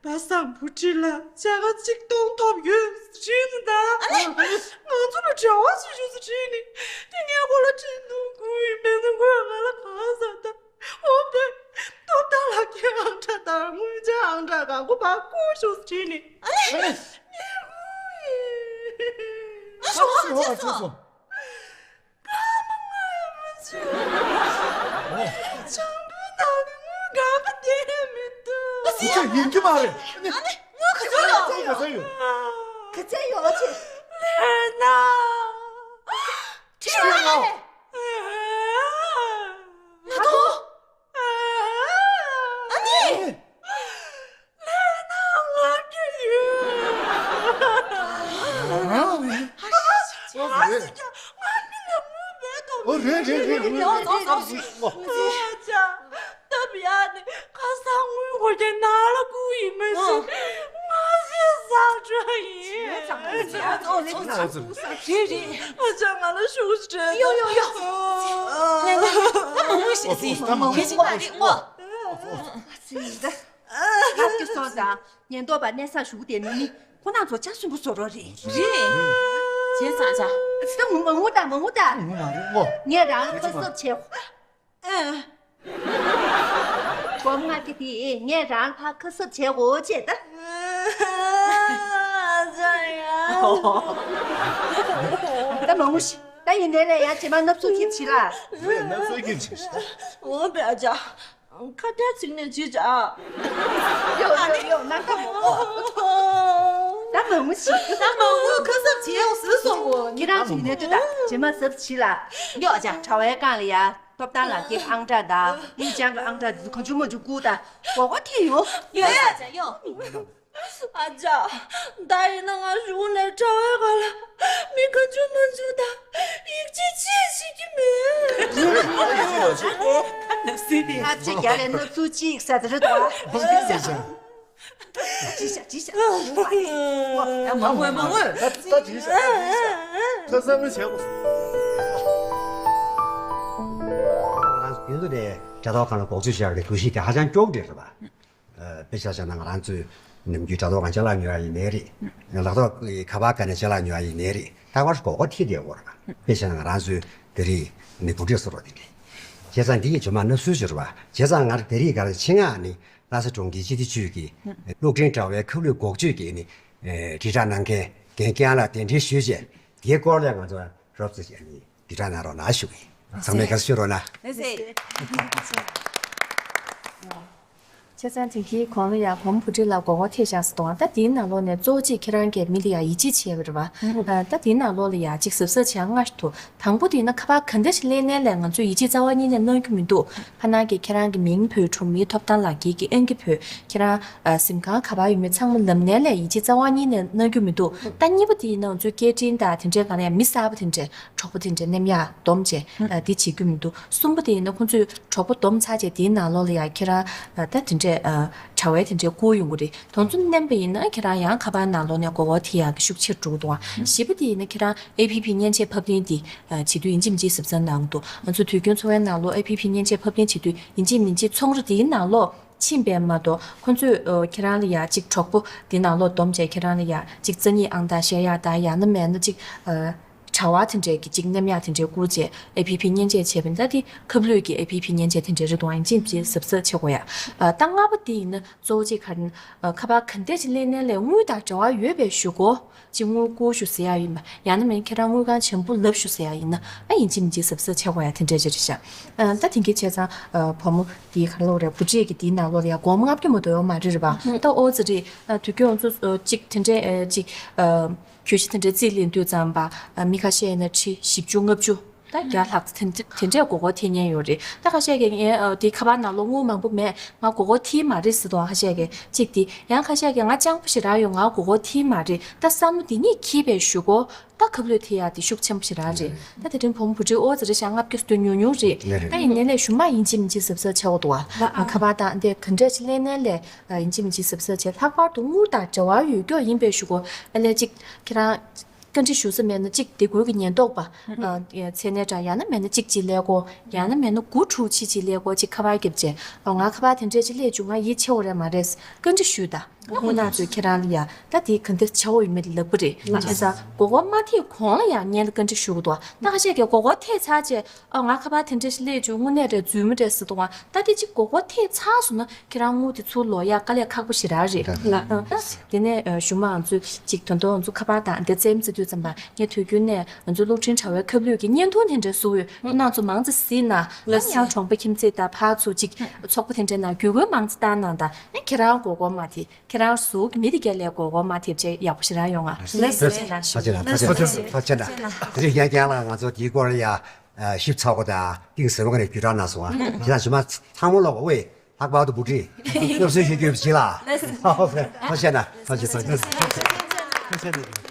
པ་སངས་བུ་ཁྲིད་ལ་ཅ་ག་གཅིག་སྟོང་ཐོབ་ཡོད་ཟེར་བྲིས་ནི་ད། ཨ་ལས། ང་ཚོ་ལ་འབྲེལ་བ་བྱེད་ཤོག་ཟེར་བྲིས་ནི། དེ་ངས་ཁོ་ལ་བྲིས་འདུག་གུ་ཡིན་མེད་ན་ཁོས་ང་ལ་གང་ཟེར་ད། འོ་དེ། ཐོབ་ཐང་ལག་ཁྱེར་ཨང་གྲངས་དང་དངུལ་ཆ་ཨང་གྲངས་གང་པོ་ཕར་བསྐུར་ཤོག་ཟེར་བྲིས་ནི། ཨ་ལས། ངས་གུ་ཡིན། ཨ་ཤོག་ཨ་ཅེ་སོ། ཁྱོད་ཡིན་གྱི་མ་རེད། ཨ་ནི། ཨ་ནི་ངོ་ག་ཚོད་ཡོད། ཁྱོད་ག་ཚོད་ཡོད། ག་ཚོད་ཡོད་ཅེ། ལེ་ན། ཁྱོད་ཡོད་ནོ། ང་ཐོ། ཨ་ནི། ལས་ན་ང་གི་ཡོད། ཨ་ཙི་ཀྱང་ང་མི་ལ་དངུལ་མེད་དམ། ཨོ་རེད་རེད་རེད། ཨོ་ཙོ་ཙོ་ཙོ། ཨ་ཅག་སྟབས་ཡག་ནི་ཁ་སང་དངུལ་སྒོར་གྱི་ནང་ལ་བསྐུར་ཡིན་མ་གཞི་ང་ཟིག་ཟ་འགྲོ་ཡིན། ཨ་ཙག་ཨ་ཙག་ཨ་ཙག་ཨ་ཙག་རེད་རེད། ཨ་ཅག་ང་ལ་ཤུགས་སྤྲད། ཡོ་ཡོ་ཡོ། ང་ང་ང་མང་པོ་བཤད་སྲིད། ད་མང་པོ་གལ་ཆེན་པ་རེད་ངོ་། ཨ་ཙི་ད། ལབ་ཀྱི་སོང་ཙང་ཉེན་རྟོག་པ་གནས་སར་ཞུགས་བསྡད་ནི་ནི་ཁོ་རང་ཚོ་ལྕགས་སུན་པོ་བཟོ་རོགས་རེད། རེད། བྱས་ཙང་ཅག་ད་ངུ་མ་ངུ་ད་མ་ངུ་ད། ངུ་མ་རེད་ངོ་། ངས་རང་ལ་ཁ་གསབ་བྱས། ཨེ། སྒོར་མོ་ལྔ་བརྒྱ་དེ་ངས་རང་ལ་ཁ་གསབ་བྱས་འོ་བྱས་ད། ད་མ་ངུ་ཤི། ད་ཡིན་ནའི་ལས་ཡང་རྗེས་མ་སྣབས་ཚུགས་ཁྱིམ་བྱེད་ལ། རེད་སྣབས་ཚུགས་ཁྱིམ་བྱེད། འོ་བས་ཨ་ཅག་ཁ་བརྡ་ཚིག་ནས་ཅི་བྱ། ཡོ་ཡོ་ཡོ་ནམ་ཁ་མོ། ད་མ་ངུ་ཤི། ད་མ་ངུ་ཁ་གསབ་བྱེད་འོ་ཟེར་སོང་ངོ་། ཁྱེད་རང་ཚོ་ཡིན་ནའི་ལྟོས་ད། རྗེས་མ་གཟབ་བྱེད་ལ། ཡོ་ཨ་ཅག་གྲྭ་བའི་སྒང་ལ་ཡ། ཐོབ་ཐང་ལག་འཁྱེར་ཨང་གྲངས་དང་དངུལ་བྱང་གི་ཨང་གྲངས་འདི་གང་བྱུང་མང་བྱུང་བསྐུར་དང་། མགོ་སྐོར་ཐེབས་ཡོང་། ཡོད་ཡོད་ཡོད། ཨ་ཅག་ད་ཡིན་ན་ང་གཞུག་ནས་གྲྭ་བའི་སྒང་ལ་མི་གང་བྱུང་མང་བྱུང་དང་ཡིག་ཆ་ཅི་ཞིག་གི་མེད། ཨ་ཅག་རྒྱ་ལས་སྣབས་ཚུགས་གཅིག་ཟ་ད་རེད་དོ། ཅི་བྱ་ཅི་བྱ། ཡ་མང་ངོས་མང་ངོས། ད་ད་ཅི་བྱ་ད་ཅི་བྱ། ད་བསམ་བློ་བྱེད་དགོས། ང་རང་ཚོ་རྒྱུན་དུ་ནས་དྲ་ཐོག་སྒང་ལ་འགོག་བཅོས་བྱ་དགོས་པའི་འདུ་ཤེས་དེ་ཧ་ཅང་སྐྱོ་པོ་རེད་རེད་པ། ཨ་དཔེ་ཆ་བཞག་ན་ང་རང་ཚོའི་ནམ་རྒྱུན་དྲ་ཐོག་སྒང་ཅ་ལག་ཉོ་ཡ་ཡིན་ནའི་རེད། ལག་ཐོག་ཁ་པར་སྒང་ནས་ཅ་ལག་ཉོ་ཡ་ཡིན་ནའི་རེད། ད་གར་མགོ་སྐོར་ཐེབས་བསྡད་ཡོད་རེད་པ། དཔེ་བྱས་ན་ང་རང་ཚོའི་དེ་རིང་ནི་འབུམ་སྒྲིག་བཟོ་རོགས་དེ་རེད། བྱས་ཙང་འདི་ཡི་ཇོ་མ་སྣབས་ཚུལ་ཅིག་རེད་པ། བྱས་ཙང་ང་རང་དེ་རིང་ག་རེ་ཆེད་མངགས་ནི། ལྷ་ས་གྲོང་ཁྱེར་སྤྱི་བདེ་ཅུས་ཀྱི་གློག་འཕྲིན་དྲ་བའི་ཁ་བསླུས་འགོག་བཅོས་ཀྱི་ནི་དྲིལ་བསྒྲགས་གནང་མཁན་རྒན་རྒན་ལགས་གདན་འདྲེན་ཞུས་བྱས། དེའི་སྐོར་ལ་ང་ཚོ་རོབ་ཙམ་ཞིག་ནི་དྲིལ་བསྒྲགས་གནང་རོགས་གནང་ཞུ་གི་ཡིན། ཚང་མས་དགའ་བསུ་ཞུ་རོགས་གནང་། ལགས་སེ། བྱས་ཙང་དེ་གའི་གོང་ལ་ཡང་གོང་བུ་ཁྲིད་ལ་མགོ་སྐོར་ཐེབས་བཞག་ཟེར་དང་། ད་དེའི་ནང་ལོགས་ནས་གཙོ་བོ་གཅིག་ཁྱེད་རང་གིས་མི་ལ་ཡང་ཡིད་ཆེས་བྱས་པ་རེད་པ། ད་དེའི་ནང་ལོགས་ལ་ཡང་གཅིག་གཟབ་གཟབ་བྱེད་ཡ་ལྔ་ཞིག་འདུག་དང་པོ་དེ་ཡིན་ན་ཁ་པར་ག་འདྲ་ཞིག་ལེན་ནའི་ལས་ང་ཚོས་ཡིད་ཆེས་རྩ་བ་ཉིད་ནས་གནང་རྒྱུ་མི་འདུག་ཕར་ནང་གི་ཁྱེད་རང་གི་མིང་ཕུད། སྒྲུང་མིའི་ཐོབ་ཐང་ལག་འཁྱེར་གྱི་ཨང་ཀི་ཕུད། ཁྱེད་རང་ཨ་གཟིམ་ཁང་ག་པར་ཡོད་མེད་ཚང་མ་ལབ་ནའི་ལས་ཡིད་ཆེས་རྩ་བ་ཉིད་ནས་གནང་རྒྱུ་མི་འདུག་ད་གཉིས་པ་དེ་ཡིན་ན་ང་ཚོའི་སྐད་འཕྲིན་དང་དེ་འདྲའི་སྒང་ལ་ཡང་མི་གསར་པ་དེ་འདྲས་གྲོགས་པོ་དེ་འདྲས་མནན་ཡ་སྡོམ་བྱས། ཨ་དེ་བྱེད་རྒྱུ་མི་འདུག་གསུམ་པ་དེ་ཡིན་ན་ཁོང་ཚོས་གྲོགས་པོ་སྡོམ་ཚར་རྗེས་དེའི་ནང་ལོགས་ལ་ཡང་ཁྱེད་རང་ཨ་ད་དེ་འདྲས་ཨ་དྲ་བའི་དེ་འདྲས་བསྐུར་ཡོང་གི་རེད། དེ་ཚོ་མནན་པ་ཡིན་ན་ཁྱེད་རང་ཡང་ཁ་པར་ནང་ལོགས་ནས་མགོ་སྐོར་ཐེབས་ཡག་གི་ཤུགས་ཆེར་འགྲོ་གི་འདུག་བཞི་པ་དེ་ཡིན་ན་ཁྱེད་རང་ཨེ་ཕི་ཕི་མཉེན་ཆས་ཕབ་ལེན་དེ་ཨ་བྱེད་དུས་ཡིན་གཅིག་མིན་གཅིག་གཟབ་གཟབ་གནང་གི་འདུག་ང་ཚོ་དུས་རྒྱུན་འཚོ་བའི་ནང་ལོགས་ཨེ་ཕི་ཕི་མཉེན་ཆས་ཕབ་ལེན་བྱེད་དུས་ཡིན་གཅིག་མིན་གཅིག་ཚོང་ར་དེའི་ནང་ལོགས་ཕྱིན་པས་མ་གཏོགས། ཁོང་ཚོས་ཨ་ཁྱེད་རང་ལ་ཡ་གཅིག་གྲོགས་པོ་དེ་ནང་ལོགས་སྡོམ་བྱས་ཁྱེད་རང་ལ་ཡ་གཅིག་རྩ་གཉིས་ཨང་རྟགས་བཤད་ཡག་དང་། ཡང་ན་མེད་ན་གཅིག་ཨ་ དྲ་བ་དེ་འདྲས་ཀྱི་གཅིག་མཉམ་ཡག་དེ་འདྲས་བསྐུར་བྱས་ཨེ་ཕི་ཕི་མཉེན་ཆས་བྱས་པ་ཡིན་ད་དེ་ཁབ་ལུད་ཀྱི་ཨེ་ཕི་ཕི་མཉེན་ཆས་དེ་འདྲས་རེད་འདུག་ཨ་ཡིན་གཅིག་མིན་གཅིག་གཟབ་གཟབ་བྱེད་དགོས་ཡ། ཨ་ད་ལྔ་པ་དེ་ཡིན་ན་གཙོ་བོ་གཅིག་ག་རེ་ཡིན་ན་ཨ་ཁ་པར་ག་འདྲས་ཅིག་ལེན་ནའི་ལས་དངུལ་དང་འབྲེལ་བ་ཡོད་པའི་གཞུག་གུ་ཅིག་དངུལ་བསྐུར་ཤོག་ཟེར་ཡ་ཡིན་པ་ཡང་ན་མིན་ཁྱེད་རང་དངུལ་ཁང་ཆེན་པོ་ལབ་ཤོག་ཟེར་ཡ་ཡིན་ན་ཨ་ཡིན་གཅིག་མིན་གཅིག་གཟབ་གཟབ་བྱེད་དགོས་ཡ་དེ་འདྲས་ཅིག་རེད་ཤག་ཨ་ད་དེང་གི་བྱས་ཙང་ཨ་བུ་མོ་དེའི་ག་ལོག་རེད་བུ་ཁྲིད་ཀྱི་དེའི་ནང་ལོགས་ལ་ཡ་སྒོར་མོ་ལྔ་བརྒྱ་མ་གཏོགས་ཡོད་མ་རེད་རེད་པ། ད་ཨོ་ཙི་རེད་ཨ་དུས་རྒྱུན་ང་ཚོ་ཨ་ཅིག་དེ་འདྲས་ཨ་ཅིག་ཨ། གྱོད་གཞི་དེ་འདྲའི་རྩིས་ལེན་དུས་ཙམ་པ་ཨ་མི་ཁ་ཤས་ཡིན་ན་ཁྲི་བཞི་བཅུ་ལྔ་བཅུ་ད་བརྒྱ་ལྷག་དེ་འདྲ་དེ་འདྲས་མགོ་སྐོར་ཐེབས་མཁན་ཡོད་རེད། ད་ཁ་ཤས་ཀྱིས་ངས་ཨ་དེ་ཁ་པར་ནང་ལོགས་དངུལ་མང་པོ་མེད་ང་མགོ་སྐོར་ཐེབས་མ་རེད་ཟེར་དུས་ཁ་ཤས་ཀྱིས་གཅིག་དེ་ཡང་ཁ་ཤས་ཀྱིས་ང་སྤྱང་པོ་ཞེ་དྲག་ཡོད་ང་མགོ་སྐོར་ཐེབས་མ་རེད་ད་བསམ་བློ་དེ་གཉིས་འཁྱེར་བའི་གཞུག་གུ་ད་ཁབ་ལུད་ཐེབས་ཡག་དེ་ཤུགས་ཆེན་པོ་ཞེ་དྲག་རེད། ད་དེ་རིང་བུ་མོ་བུ་ཁྲིད་ཨོ་ཙི་རེད་ཤག་ལྔ་བརྒྱ་སྟོན་ཉུང་ཉུང་རེད། ལགས་རེད། ད་ཡིན་ནའི་ལས་གཞུག་མ་ཡིན་གཅིག་མིན་གཅིག་གཟབ་གཟབ་བྱེད་དགོས་འདུག་ཨ། ཁ་པར་དང་དེ་ག་འདྲས་ཅིག་ལེན་ནའི་ལས། ཡིན་གཅིག་མིན་གཅིག་གཟབ་གཟབ་བྱས་ལྷག་པར་དུ་དངུལ་དང་འབྲེལ་བ་ཡོད་རྒྱུ་ཡིན་པའི་གཞུག་གུ་ཨ་ལས་གཅིག་ཁྱེད་རང་བཀའ་འདྲི་ཞུ་ས་མེད་ན་གཅིག་དེ་དགོས་ཀྱི་ཉེན་རྟོག་པ་མཚན་གནས་དྲ་ཡང་ན་མེད་ན་གཅིག་གཅིག་ཀླད་ཀོར་ཡང་ན་མེད་ན་དགུ་དྲུག་ཕྱི་གཅིག་ཀླད་ཀོར་གཅིག་ཁ་པར་བརྒྱབ་བྱས་ཨ་ང་ཁ་པར་དེ་འདྲས་ཅིག་སླེབས་བྱུང་ང་ཡིད་ཆེས་པོ་རེད་མ་རེད་བཀའ་འདྲི་ཞུས་ད་ཨ་ཁོ་ན་ཚོས་ཁྱེད་རང་ལ་ཡ་ད་དེ་ག་འདྲས་བྱ་བ་ཡོད་མེད་ལབ་གི་རེད། བྱས་ཙང་མགོ་སྐོར་མ་ཐེབས་གོང་ལ་ཡང་ངས་ལ་བཀའ་འདྲི་ཞུ་གི་འདུག་ད་ཁ་ཤས་ཀྱིས་མགོ་སྐོར་ཐེབས་ཚར་རྗེས། ཨ་ང་ཁ་པར་དེ་འདྲས་ཞིག་སླེབས་བྱུང་དངོས་གནས་རེད་རྫུན་མ་རེད་ཟེར་འདུག་ག་ད་དེ་གཅིག་མགོ་སྐོར་ཐེབས་ཚར་སོང་ན་ཁྱེད་རང་དངུལ་དེ་ཚུར་ལོག་ཡག་དཀའ་ལས་ཁག་པོ་ཞེ་དྲག་རེད། ལགས། ཨ་དེ་ནས་ཨ་གཞུག་མ་ང་ཚོས་གཅིག་དོན་དུ་ང་ཚོ་ཁ་པར་དང་དེ་རྩེད་མོ་རྩེ་དུས་ཙམ་པ་ངས་དུས་རྒྱུན་ནས་ང་ཚོ་གློག་འཕྲིན་དྲ་བའི་ཁབ་ལུད་ཀྱི་བརྙན་ཐུང་དེ་འདྲས་བཟོ་འོས་ཁོང་རྣམ་ཚོ་མང་ཙམ་གཟིགས་ན་ཨ་ཡང་གྲོང་པ་ཁྱིམ་མཚེས་དང་ཕར་ཚུར་གཅིག་ཚོགས་པ་དེ་འདྲའི་ནང་བརྒྱུད་སྐུལ་མང་ཙམ་བཏང་གནང་དང་ཨ་ཁྱེད་རང་མགོ་སྐོར་མ་ཐེབས་ཁྱེད་རང་གཟུགས་ཀྱི་མི་དེ་ག་ལས་མགོ་སྐོར་མ་ཐེབས་བྱས་ཡག་པོ་ཞེ་དྲག་ཡོང་ང་། ལགས་སོ། ལགས་སོ། ཐུགས་རྗེ་གནང་། ཐུགས་རྗེ་གནང་། ཐུགས་རྗེ་གནང་། དེ་རིང་ཡང་བསྐྱར་ལ་ང་ཚོ་དེའི་སྐོར་ལ་ཡ། ཨ་ཞིབ་ཚགས་པོ་དང་གཏིང་ཟབ་པོ་ནས་བརྒྱུད་བསྒྲགས་གནང་སོང་ཨ། ཁྱེད་རང་རྗེས་མ་ཚང་མ་ལོག་པ་ཝེ་ལྷག་པར་དུ་བུ་ཁྲིད་སློབ་གསོའི་ཞུ་རྒྱུ་བྱེད་ལ། ཐུགས་རྗེ་གནང་། ཐུགས་རྗེ་གནང་། ཐུགས་རྗེ་གནང་།